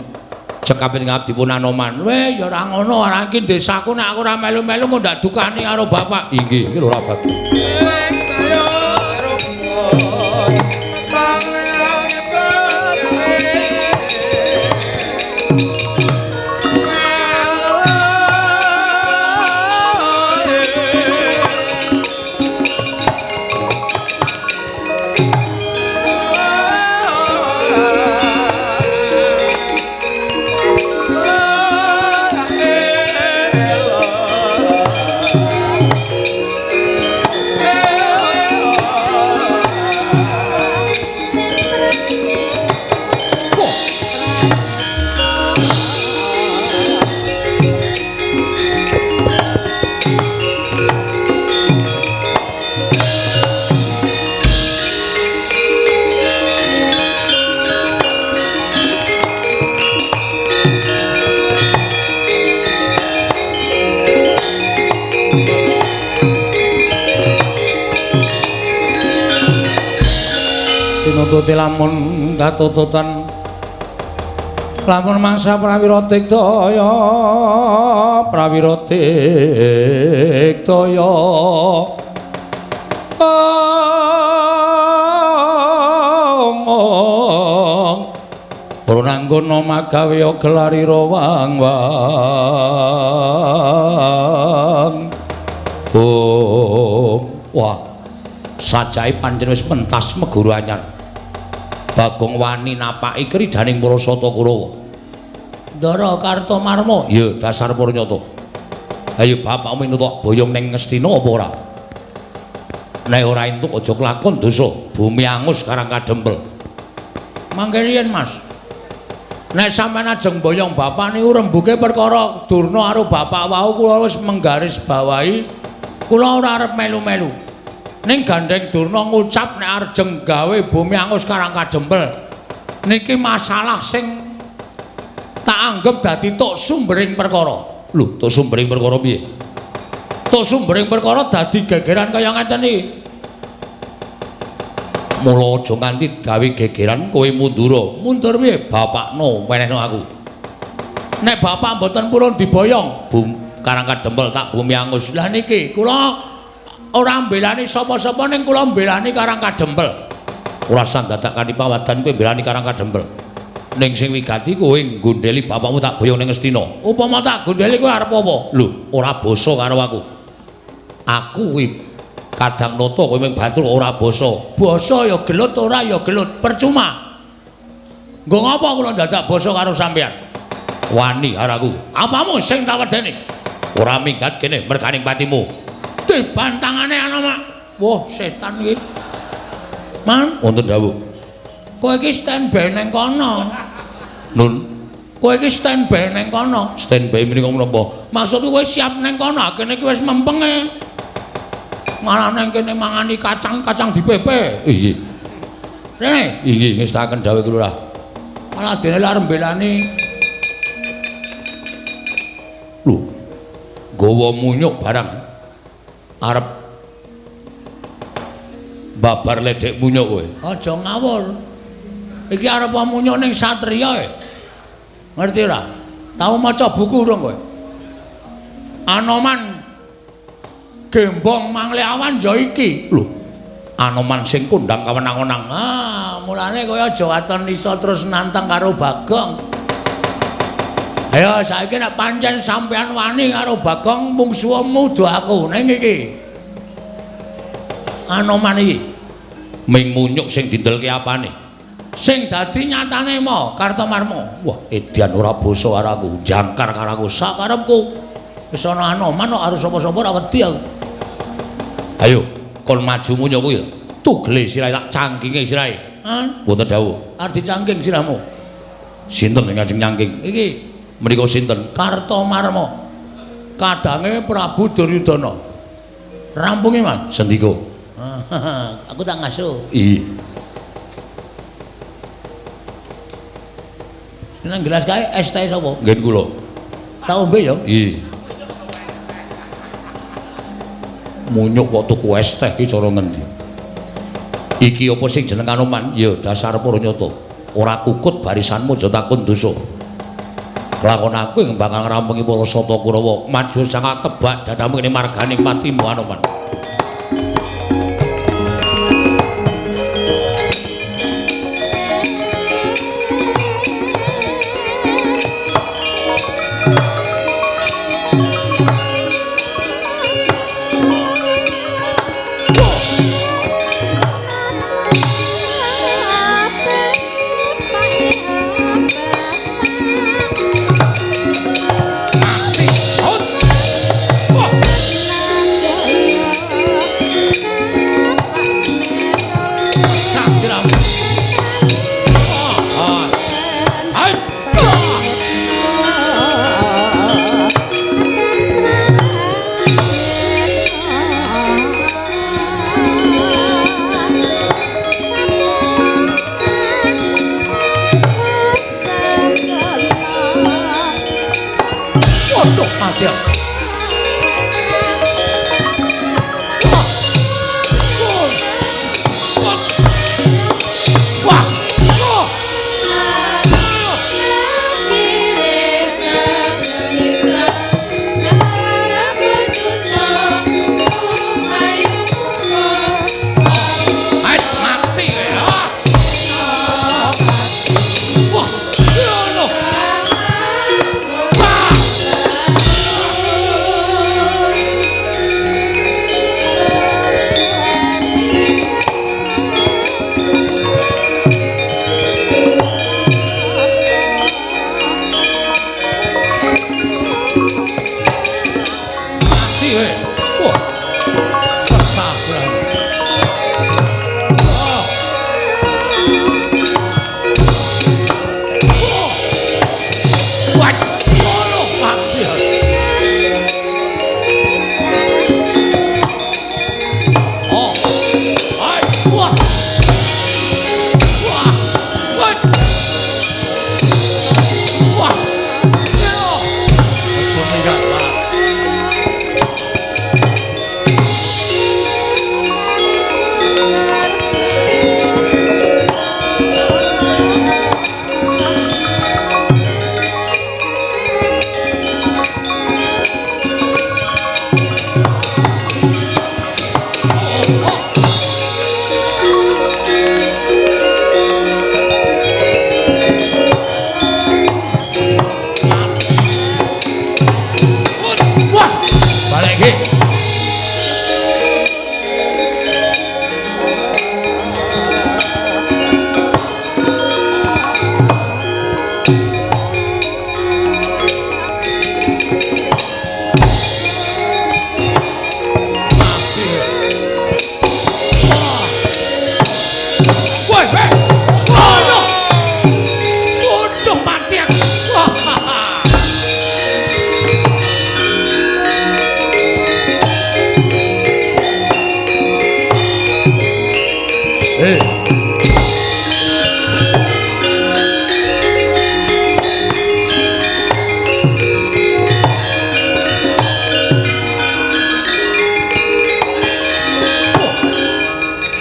Cekapit ngabdipun Anoman. Weh, ya ora ngono, ora iki desaku nek aku ora melu-melu kok ndak dukani karo bapak. Inggih, Ki Lurah Bagong. Buntute lamun katututan lamun mangsa prawira digdaya prawira digdaya ora nanggono magawe gelarira wang wang. Oh, wah, sajae pancen wis pentas meguru anyar. Bagong wani napaki kridaning para sata Kurawa. Ndara Kartomarma, ya dasar para nyata. Ayo bapakmu entuk boyong ning Ngastina apa ora? Nek ora entuk aja kelakon dosa, bumi angus karang kadempel. Mangke riyen, Mas. Nek sampeyan ajeng boyong bapak niku rembuke perkara Durna karo bapak wau kula wis menggaris bawahi kula ora arep melu-melu. Ning gandeng Durna ngucap nek arjeng gawe bumi angus karang kadempel. Niki masalah sing tak anggep dadi tok sumbering perkara. Lho, tok sumbering perkara piye? Tok sumbering perkara dadi gegeran kaya ngeten iki. Mula aja nganti gawe gegeran kowe mundura. Mundur piye? Bapakno wenehno aku. Nek bapak mboten purun diboyong, bum karang kadempel tak bumi angus. Lah niki kula ora mbelani sapa-sapa ning kula mbelani karang kadempel. Ora usah dadak kanthi pawadan kowe mbelani karang kadempel. Ning sing wigati kowe nggondheli bapakmu tak boyong ning Ngastina. Upama tak gondheli kowe arep apa? Lho, ora basa karo aku. Aku kuwi kadang nata kowe mung batur ora basa. Basa ya gelut ora ya gelut, percuma. Nggo ngapa kula dadak basa karo sampeyan? Wani karo aku. Apamu sing tak wedeni? Ora minggat kene merganing patimu. Dibantangane ana, Mak. Wah, setan iki. Man, wonten dawuh. Kowe iki standby ning kono. Nun, kowe iki standby ning kono. Standby menika menapa? Maksudku kowe siap ning kono, kene iki wis mempenge. Malah nang kene mangani kacang-kacang dipepe. Inggih. Rene, inggih ngestaken dawuh Lurah. Malah dene arep mbelani. Lho, gawa munyuk barang. Arep babar ledek munyuk kowe. Aja ngawur. Iki arep munyuk ning satriya e. Ngerti ora? Tau maca buku urung kowe? Anoman gembong Mangleawan ya iki. Lho, Anoman sing kondang kawenang-wenang. Ah, mulane kowe aja waton iso terus nantang karo Bagong. Ayo saiki nek pancen sampean wani karo Bagong mungsuhmu do aku ning iki. Anoman iki ming munyuk sing dindelke apane? Sing dadi nyatane mo Kartomarma. Wah, edian ora basa karo aku, jangkar karo aku sakarepku. Wis ana Anoman kok harus sapa-sapa ora wedi aku. Ayo, kon maju munyuk kuwi. Tugele sirahe tak cangkinge sirahe. Hah? Wonten dawuh. Arep dicangking sirahmu. Sinten sing ngajeng nyangking? Iki menika sinten? Kartomarma. Kadange Prabu Duryudana. Rampunge, Mas. Sendika. Aku tak ngasuh. Iya. Nang gelas kae es teh sapa? Nggih kula. Tak ombe ya? Iya. Munyuk kok tuku es teh iki cara ngendi? Iki apa sing jeneng Anoman? Ya dasar para nyata. Ora kukut barisanmu aja takon dosa. Kelakon aku ing bakal ngrampungi para sata Kurawa. Maju sangat tebak dadamu kene marganing patimu Anoman.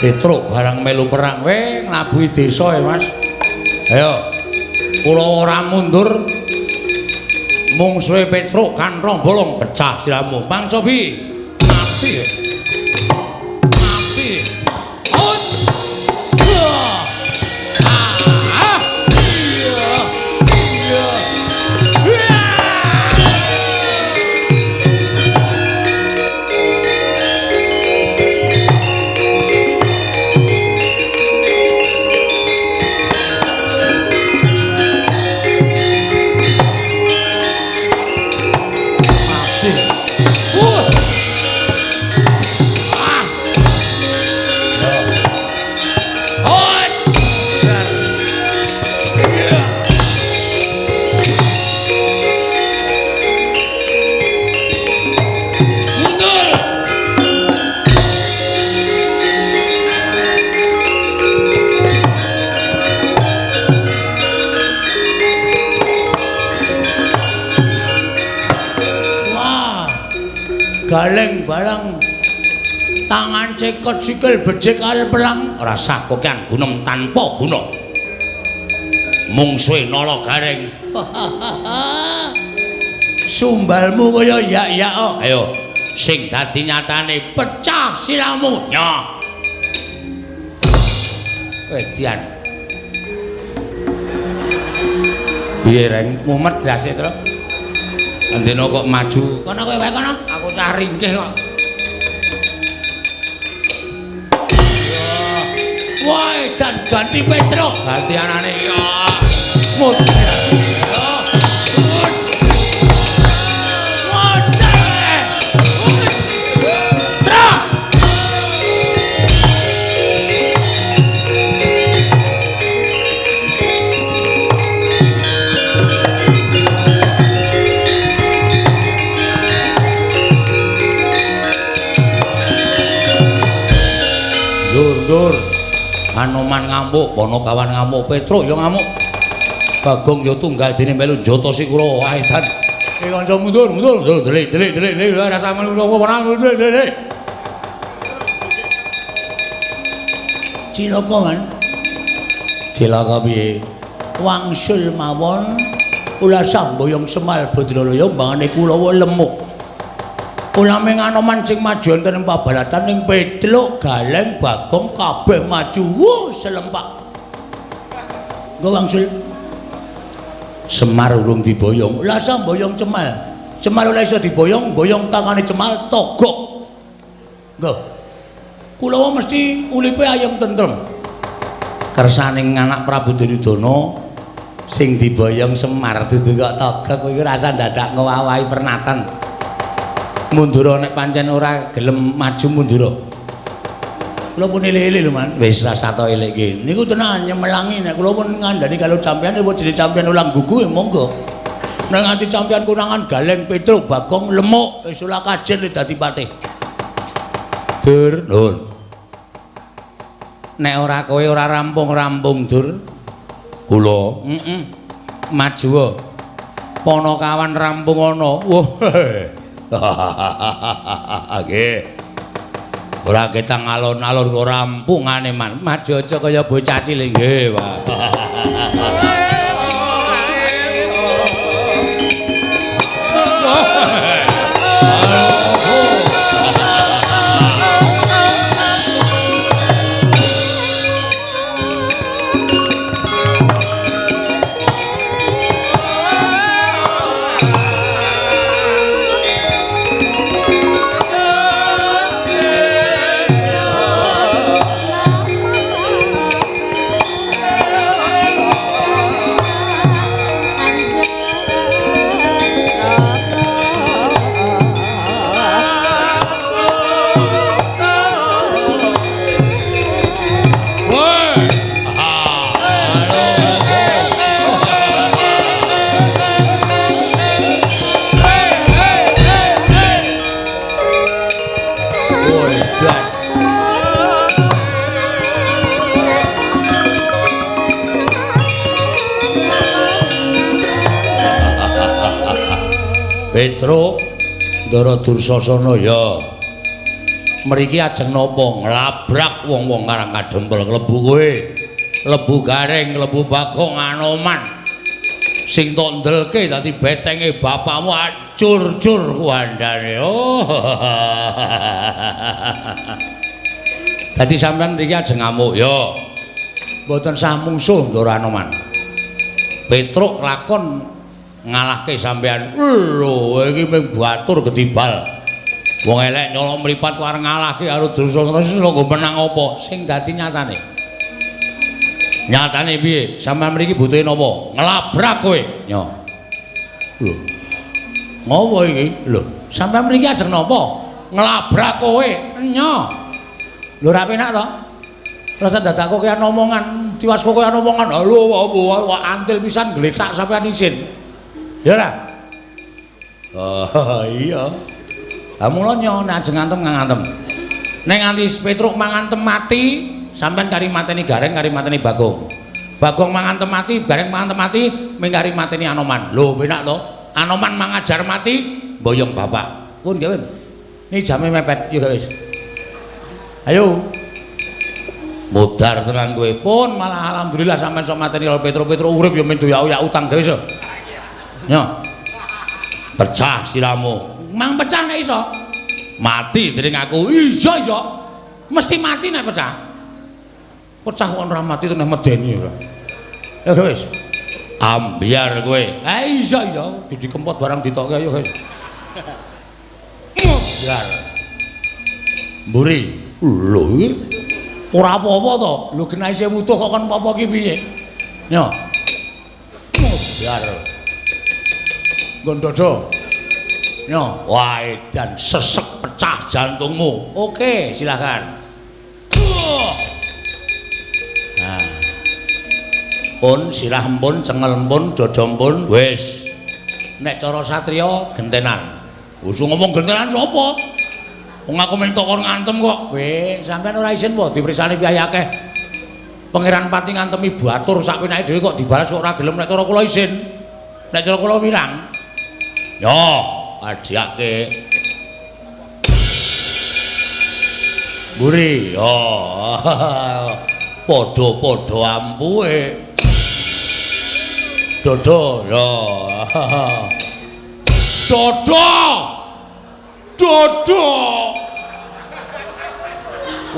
Petruk barang melu perang we nglabuhi desa ya Mas. Ayo. Kula ora mundur. Mungsuhe Petruk kanthong bolong pecah siramu. Mang cobi. Mati. Mati. Ut. Ah. Iya. Iya. Galeng barang tangan cekot sikil becik arep perang rasah kokean gunem tanpa guna mungsuhe Nala Gareng. Sumbalmu kaya yak-yak. Ayo sing dadi nyatane pecah siramu. Nyoh. Wedian. Piye reng mumet ndase to? Andena kok maju. Kono kowe wae kono, aku cah ringkih kok. Wah, dan ganti Petruk, ganti anane ya. Muter. Dur. Anoman ngamuk, Ponokawan ngamuk, Petruk ya ngamuk. Bagong ya tunggal dene melu njata sikura. Wah, edan. Kanca mundur, mundur, mundur, delik, delik, delik, delik, rasa melu ora mundur, delik. Cilaka kan? Cilaka piye? Wangsul mawon ulasah mboyong Semal Badralaya mbangane Kulawa lemuk. Ulaming Anoman sing maju wonten ing pabalatan ning Petruk, Galeng, Bagong kabeh maju. Wuh, selempak. Nggo wangsul. Semar urung diboyong. Lah sa mboyong Cemal. Cemal ora iso diboyong, boyong tangane Cemal togok. Nggo. Kulawa mesti ulipe ayem tentrem. Kersaning anak Prabu Duryudana sing diboyong Semar dudu kok togok kuwi rasa dadak ngowahi pernatan. Mundura nek pancen ora gelem maju mundura. Kula pun elek-elek lho, Man. Wis rasa to elek iki. Niku tenan nyemelangi nek kula pun ngandani kalau sampeyan apa jenenge sampeyan ulang gugu ya monggo. Nek nganti sampeyan konangan Galeng, Petruk, Bagong, Lemuk wis ora kajen dadi patih. Dur, nuwun. Nek ora kowe ora rampung-rampung, Dur. Kula, heeh. Maju. Ponokawan rampung ana. Wah. Nggih. Ora ketang alon-alon kok rampungane man. Maju aja kaya bocah cilik nggih, Pak. Petruk Ndara Dursasana ya. Mriki ajeng napa nglabrak wong-wong Karang Kadempel klebu kowe. Klebu Gareng, klebu Bagong Anoman. Sing tok ndelke dadi betenge bapakmu acur-cur kuandane. Oh. Dadi sampean mriki ajeng ngamuk ya. Mboten sah mungsuh Ndara Anoman. Petruk lakon ngalahke sampean. Lho, iki mung batur gedibal. Wong elek nyolong mripat kok arep ngalahke karo Dursasana lho nggo menang apa? Sing dadi nyatane. Nyatane piye? Sampeyan mriki butuhe napa? Nglabrak kowe. Nyo. Lho. Ngopo iki? Lho, sampeyan mriki ajeng napa? Nglabrak kowe. Nyo. Lho ora penak to? Terus dadak kok kaya omongan, tiwas kok kaya omongan. Lho, antil pisan gletak sampeyan isin. Ya ora? Oh, iya. Lah mula nyo nek ajeng ngantem ngantem. Nek nganti Petruk mangantem mati, sampean kari mateni Gareng, kari mateni Bagong. Bagong mangantem mati, Gareng mangantem mati, ming kari mateni Anoman. Lho, penak to? Anoman mangajar mati, boyong bapak. Pun gawe. Ini jame mepet, yo wis. Ayo. Modar tenan kowe. Pun malah alhamdulillah sampean sok mateni karo Petruk. Petruk urip yo men doyak-oyak utang gawe wis. Nyo. Pecah siramu. Mang pecah nek iso. Mati dening aku. Iya iso. Mesti mati nek pecah. Pecah kok ora mati teneh medeni ora. Ya wis. Ambyar kowe. Ha iya iya, didi kempot barang ditokke ayo wis. Ambyar. Mburi. Lho iki ora apa-apa to. Lho genah isih wutuh kok kon apa-apa ki piye? Nyo. Ambyar. Nggon dodo. Nyo, wah edan sesek pecah jantungmu. Oke, silakan. Nah. Pun sirah empun, cengel empun, dada empun, wis. Nek cara satriya gentenan. Wis ngomong gentenan sapa? Wong aku mentok kon ngantem kok. Weh, sampean ora isin po dipersani piye akeh. Pangeran Pati ngantemi batur sak penake dhewe kok dibalas kok ora gelem nek cara kula isin. Nek cara kula wirang. Yo, adhiake. Mburi, yo. Padha-padha ampuhe. Dodo, yo. Dodo. Dodo.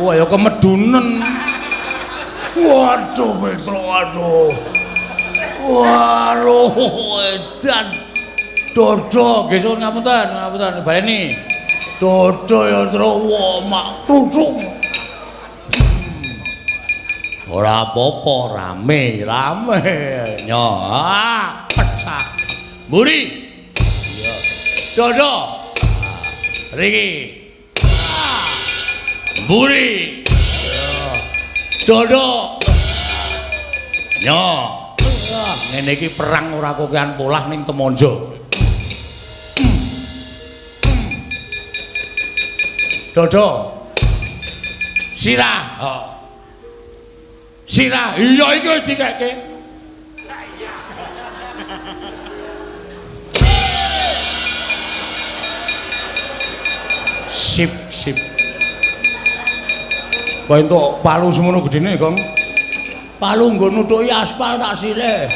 Wah, ya kemedunen. Waduh, Petruk, aduh. Waduh, edan. Dodo, nggih suwun ngapunten, ngapunten baleni. Dodo ya Truk, wah mak kluthuk. Ora apa-apa, rame, rame. Nyo, pecah. Mburi. Iya. Dodo. Riki. Mburi. Iya. Dodo. Nyo. Ngene iki perang ora kokean polah ning Temonjo. Dodo. Sirah. Oh. Sirah. Iya iki wis dikeke. Sip, sip. Kok entuk palu semono gedene, Kong? Palu nggo nutuki aspal tak silih.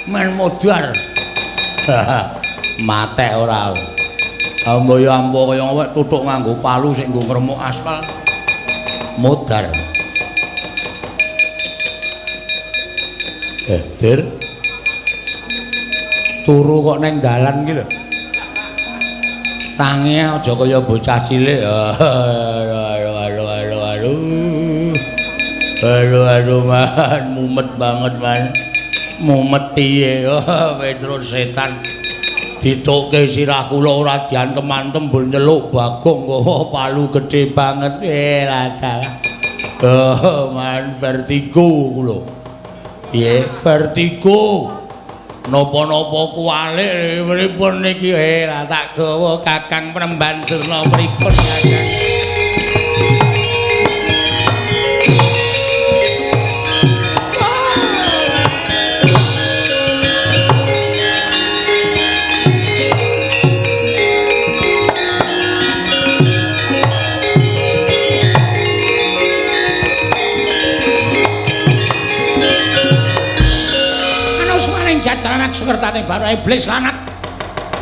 Men modar. Matek ora. Ambo ya ambo kaya awake tutuk nganggo palu sing nggo ngremuk aspal. Modar. Dir. Turu kok neng dalan iki lho. Tangi aja kaya bocah cilik. Aduh aduh aduh aduh. Aduh aduh man, mumet banget man. Mumet piye? Oh, Petruk setan. Ditokke sirah kula ora diantem-antem mbur nyeluk Bagong kok palu gedhe banget. Lah dalah. Oh, man vertigo kula. Piye? Vertigo. Napa-napa kuwalik pripun niki? Lah tak gawa Kakang Penemban Durna pripun Kakang? lanat sukertane Bathara Iblis lanat.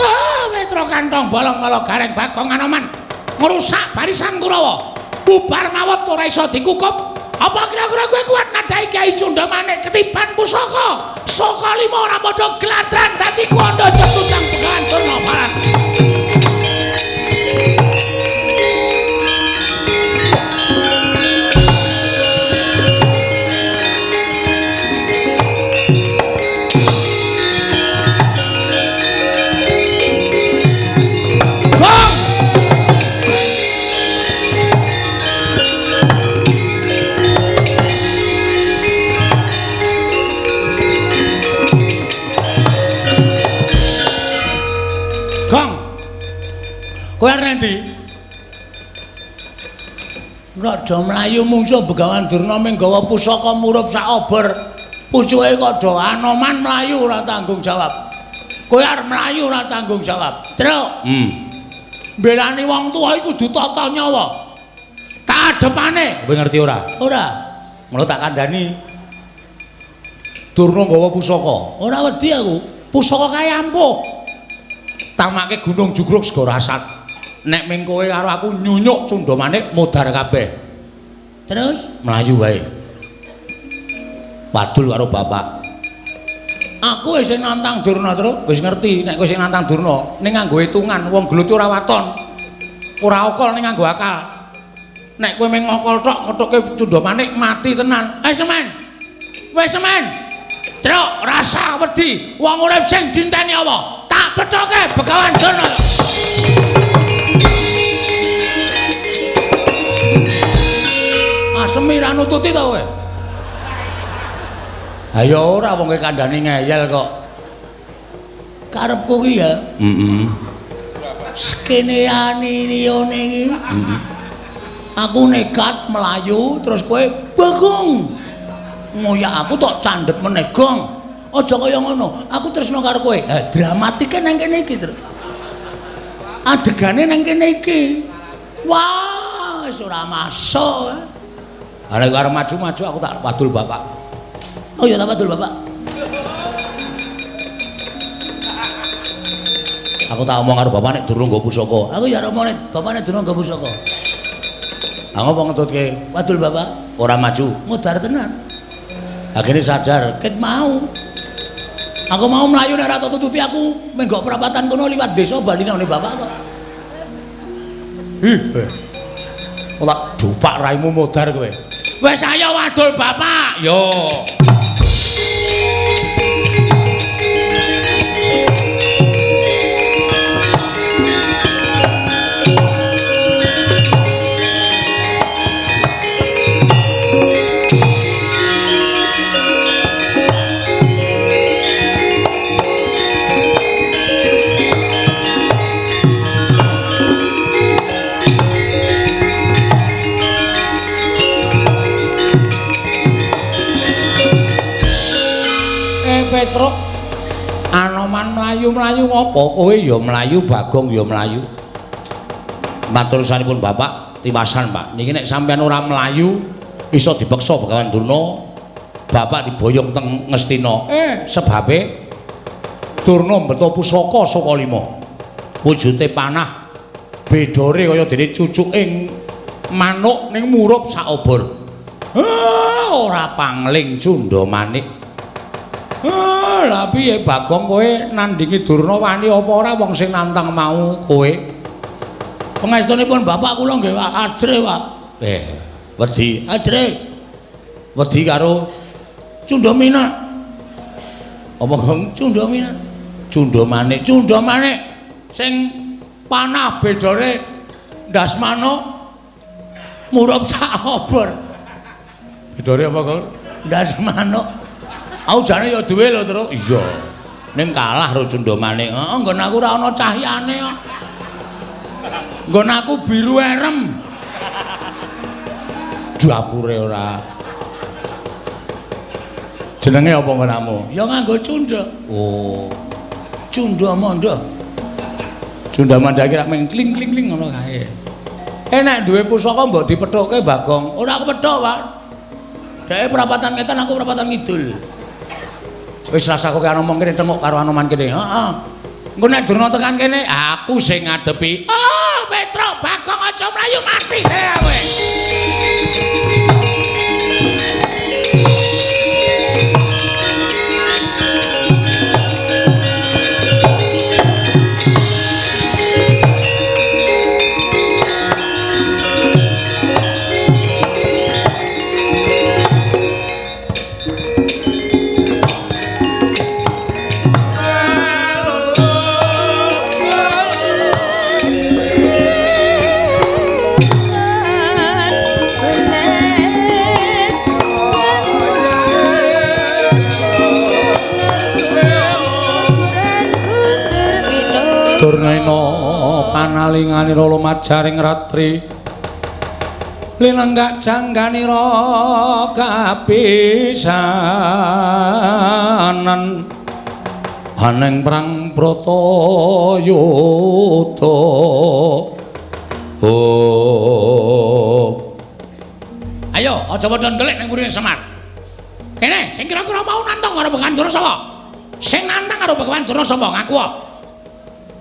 Ah, Petro kantong bolong kala Gareng Bagong Anoman ngrusak barisan Kurawa. Bubar mawut ora iso dikukup. Apa kira-kira kowe kuat nadhahi Kyai Cundamanik ketiban pusaka? Saka lima ora padha gladran dadi kuwanda jetutang Begawan Durna Barat. Kowe arep endi? Rada mlayu mungsuh Begawan Durna ming gawa pusaka murup sak obor. Pucuke kok do Anoman mlayu ora tanggung jawab. Kowe arep mlayu ora tanggung jawab. Truk. Mbelani wong tuwa iku kudu tata nyawa. Tak adepane. Kowe ngerti ora? Ora. Ngono tak kandhani. Durna gawa pusaka. Ora wedi aku. Pusaka kae ampuh. Tamake Gunung Jugruk Segara Asat. Nek ming kowe karo aku nyunyuk Cundamanik modar kabeh. Terus mlayu wae. Wadul karo bapak. Aku wis nantang Durna, Truk. Wis ngerti nek kowe sing nantang Durna, ning nganggo hitungan wong gelut ora waton. Ora okol ning nganggo akal. Nek kowe ming ngokol tok ngethuke Cundamanik mati tenan. Wis semen. Wis semen. Truk rasa wedi wong urip sing dinteni apa? Tak pethoke Begawan Durna. Asemi ra nututi to kowe? Ha ya ora wong kowe kandhani ngeyel kok. Karepku ki ya. Heeh. Skeneane liyane iki. Heeh. Aku nekat mlayu terus kowe Bagong. Ngoyak aku tok candhet meneh gong. Aja kaya ngono, aku tresno karo kowe. Ha dramatike nang kene iki, Truk. Adegane nang kene iki. Wah, wis ora masuk. Ha nek arep maju-maju aku tak wadul bapak. Oh ya tak wadul bapak. Aku tak omong karo bapak nek durung nggo pusaka. Aku ya ora omong nek bapak nek durung nggo pusaka. Ha ngopo ngetutke? Wadul bapak, ora maju, modar tenan. Akhirnya sadar, ket mau. Aku mau mlayu nek ora tututi aku menggok perapatan kono liwat desa bali nang bapak kok. Ih, ora dupak raimu modar kowe. Wis ayo wadul bapak. Yo. Petruk Anoman mlayu-mlayu ngopo kowe ya mlayu Bagong ya mlayu. Matur saninipun bapak tiwasan Pak niki nek sampean ora mlayu iso dipeksa Begawan Durna bapak diboyong teng Ngastina. Sebabe Durna mbeto pusaka saka lima wujute panah bedore kaya dene cucuke manuk ning murup sak obor. Ora pangling Cundamanik. Lah piye Bagong kowe nandingi Durna wani apa ora wong sing nantang mau kowe? Pangestunipun bapak kula nggih ajre, Pak. Wedi ajre. Wedi karo Cundamina. Apa Gong? Cundamina. Cundamanik, Cundamanik sing panah bedore ndas manuk murup sak obor. Bedore apa, Gong? Ndas manuk. Aku jane ya duwe lho, Truk. Iya. Ning kalah karo Cundamanik. Heeh, nggon aku ora ana cahyane kok. Nggon aku biru erem. Dapure ora. Jenenge apa nggonamu? Ya nganggo cunda. Oh. Cunda manda. Cunda manda iki rak meng kling-kling ngono kae. Nek duwe pusaka mbok dipethukke Bagong. Ora kepethuk, Pak. Dheke perapatan ngetan aku perapatan ngidul. Wis rasa kowe ngomong kene tengok karo Anoman kene. Heeh. Engko nek Durna tekan kene, aku sing ngadepi. Oh, Petruk Bagong aja mlayu mati kowe. Durnaina panalinganira lumajaring ratri linenggak jangganira kapisanan aneng perang Bratayuda. Oh. Ayo aja padha ndelik ning mburine Semar. Kene sing kira-kira mau nantang karo Begawan Durna sapa? Sing nantang karo Begawan Durna sapa? Ngaku.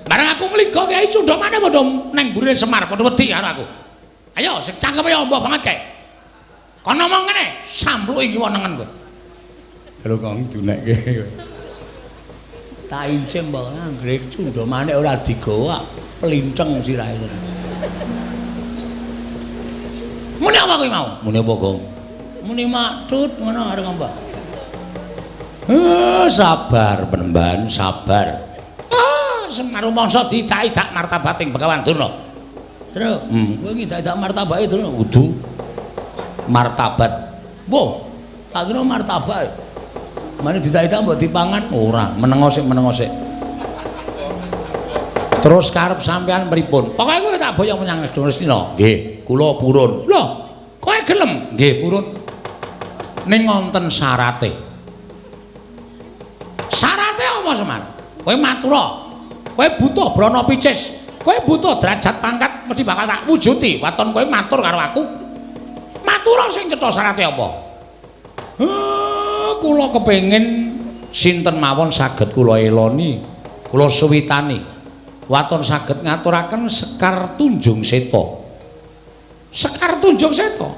Bareng aku ngliga Kyai Cundamane padha nang mburine Semar padha wedi karo aku. Ayo sing cangkeme amba banget kae. Kono ngomong ngene, sampluke ngiwa nengen kowe. Lho kok dunekke. Tak incim mbok anggere Cundamane ora digawa plinceng sirahe. Muni apa kowe mau? Muni apa, Gong? Muni maktut ngono arep ngomong. Sabar penemban, sabar. Semar rumangsa diidak-idak martabating Begawan Durna. Tru, kowe ngidak-idak martabake Durna kudu martabat. Wah, tak kira martabak. Mane diidak-idak mbok dipangan ora, menengo sik, menengo sik. Terus karep sampean pripun? Pokoke kowe tak boyong menyang Ngastina. Nggih, kula purun. Lho, kowe gelem? Nggih, purun. Ning wonten syarate. Syarate apa, Semar? Kowe matura. Kowe butuh brana picis, kowe butuh derajat pangkat mesti bakal tak wujudi. Waton kowe matur karo aku. Matura sing cetha syarate apa? Kula kepengin sinten mawon saged kula eloni, kula suwitani. Waton saged ngaturaken Sekar Tunjung Seta. Sekar Tunjung Seta?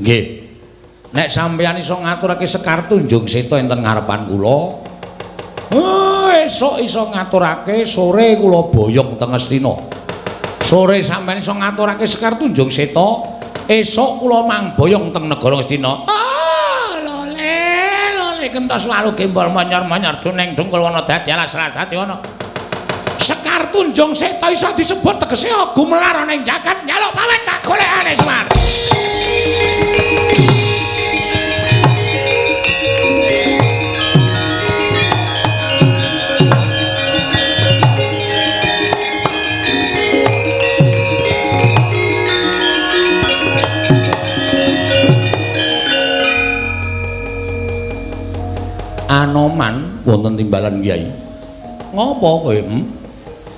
Nggih. Nek sampeyan iso ngaturake Sekar Tunjung Seta enten ngarepan kula, esuk iso ngaturake, sore kula boyong teng Ngastina. Sore sampeyan iso ngaturake Sekar Tunjung Seta, esuk kula mangboyong teng negara Ngastina. Ah, lole, lole kentos walu gembol monyor-monyor duneng dungkul wana dadi alas dadi wana. Sekar Tunjung Seta iso disebut tegese gumelar ana ing jagat njaluk pawet tak golekane Semar. Anoman wonten timbalan Kyai. Ngopo kowe?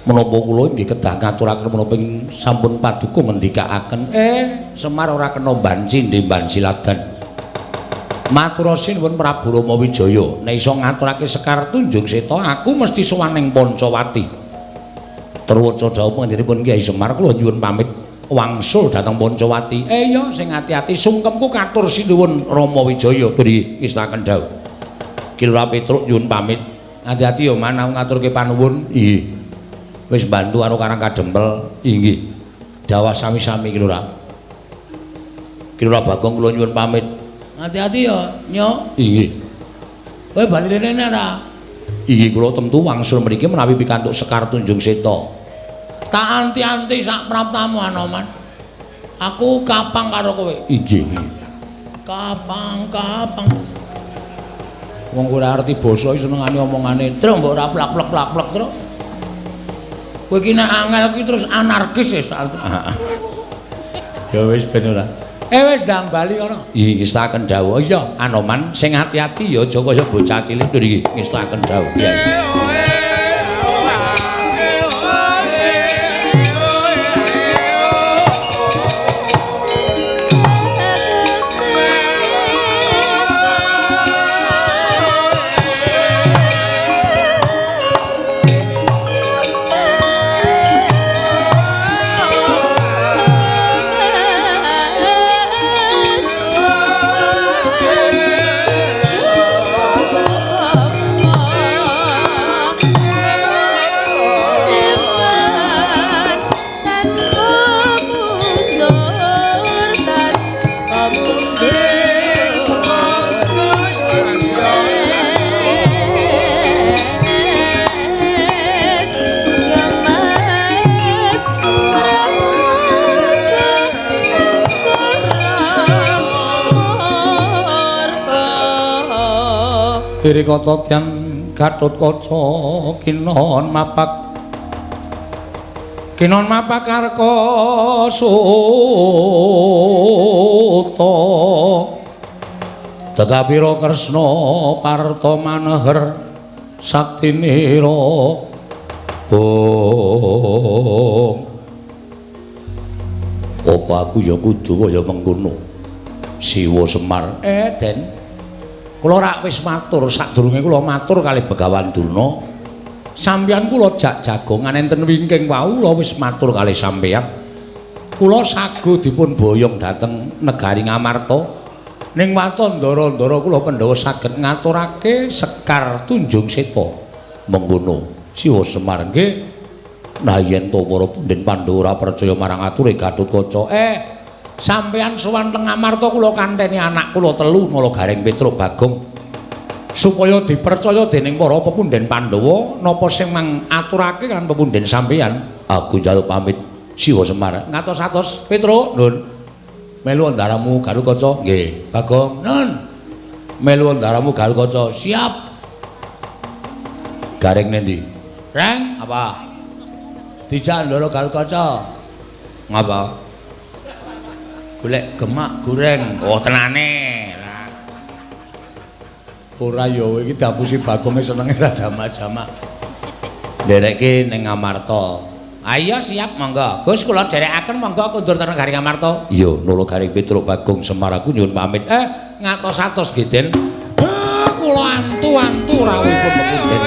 Menapa kula nggih kedah ngaturaken menapa sampun paduka ngendikaaken. Semar ora kena banci ndemban siladan. Matur sinuwun Prabu Rama Wijaya, nek iso ngaturake Sekar Tunjung Seta, aku mesti sowan ning Pancawati. Truwaca dawuh panjenenganipun Kyai Semar, kula nyuwun pamit wangsul dhateng Pancawati. Iya, sing ati-ati sungkemku katur sinuwun Rama Wijaya. Nggih, ngestaken dawuh. Ki Lurah Petruk nyuwun pamit. Ati-ati ya man, aku ngaturke panuwun. Nggih. Wis bantu karo Karang Kadempel. Inggih. Dawah sami-sami Ki Lurah. Ki Lurah Bagong kula nyuwun pamit. Ati-ati ya, Nyok. Inggih. Kowe bali rene ora? Inggih kula tentu wangsul mriki menawi pikantuk Sekar Tunjung Seta. Tak anti-anti sak praptamu Anoman. Aku kapang karo kowe. Inggih. Kapang-kapang. Wong ora ngerti basa iki senengane omongane. Truk mbok ora plak-plak-plak truk. Kowe iki nek angel iki terus anarkis wis. Ya wis ben ora. Wis ndang bali kono. Iki ngestaken dawuh. Iya, Anoman sing ati-ati ya aja kaya bocah cilik lho iki ngestaken dawuh. Iya. Dirikata tyan Gatotkaca kinon mapak kinon mapak arka suta Tegapira Kresna parta maneher saktinira. Oh, apa aku ya kudu kaya mengkono Siwa Semar? Den, kula rak wis matur sadurunge kula matur kalih Begawan Durna. Sampeyan kula jak jagongan enten wingking wau kula wis matur kalih sampeyan. Kula sago dipun boyong dhateng negari Ngamarta. Ning waton ndara-ndara kula Pandhawa saged ngaturake Sekar Tunjung Seta. Mengkono Siwa Semar nggih. Nah yen to para punden Pandhawa ora percaya marang ature Gatotkaca. Sampeyan sowan teng Ngamarta kula kanteni anak kula telu Nala Gareng Petruk Bagong supaya dipercaya dening para pepunden Pandhawa napa sing mang aturake kan pepunden sampeyan. Aku njaluk pamit Siwa Semar. Ngatos-atos Petruk, Nun. Melu ndaramu Gatotkaca. Nggih. Bagong, Nun. Melu ndaramu Gatotkaca. Siap. Gareng nendi? Reng, apa? Dijak ndara Gatotkaca. Ngapa? Golek gemak goreng. Oh, tenane. Ora ya iki diapusi Bagonge senenge ra jamak-jamak. Nderekke ning Ngamarta. Ayo siap monggo. Gus kula dherekaken monggo kundur teng negari Ngamarta. Iya, Nala Gareng Petruk Bagong Semar aku nyuwun pamit. Ngatos-atos nggih, Den. Kula antu-antu rawuhipun pepunden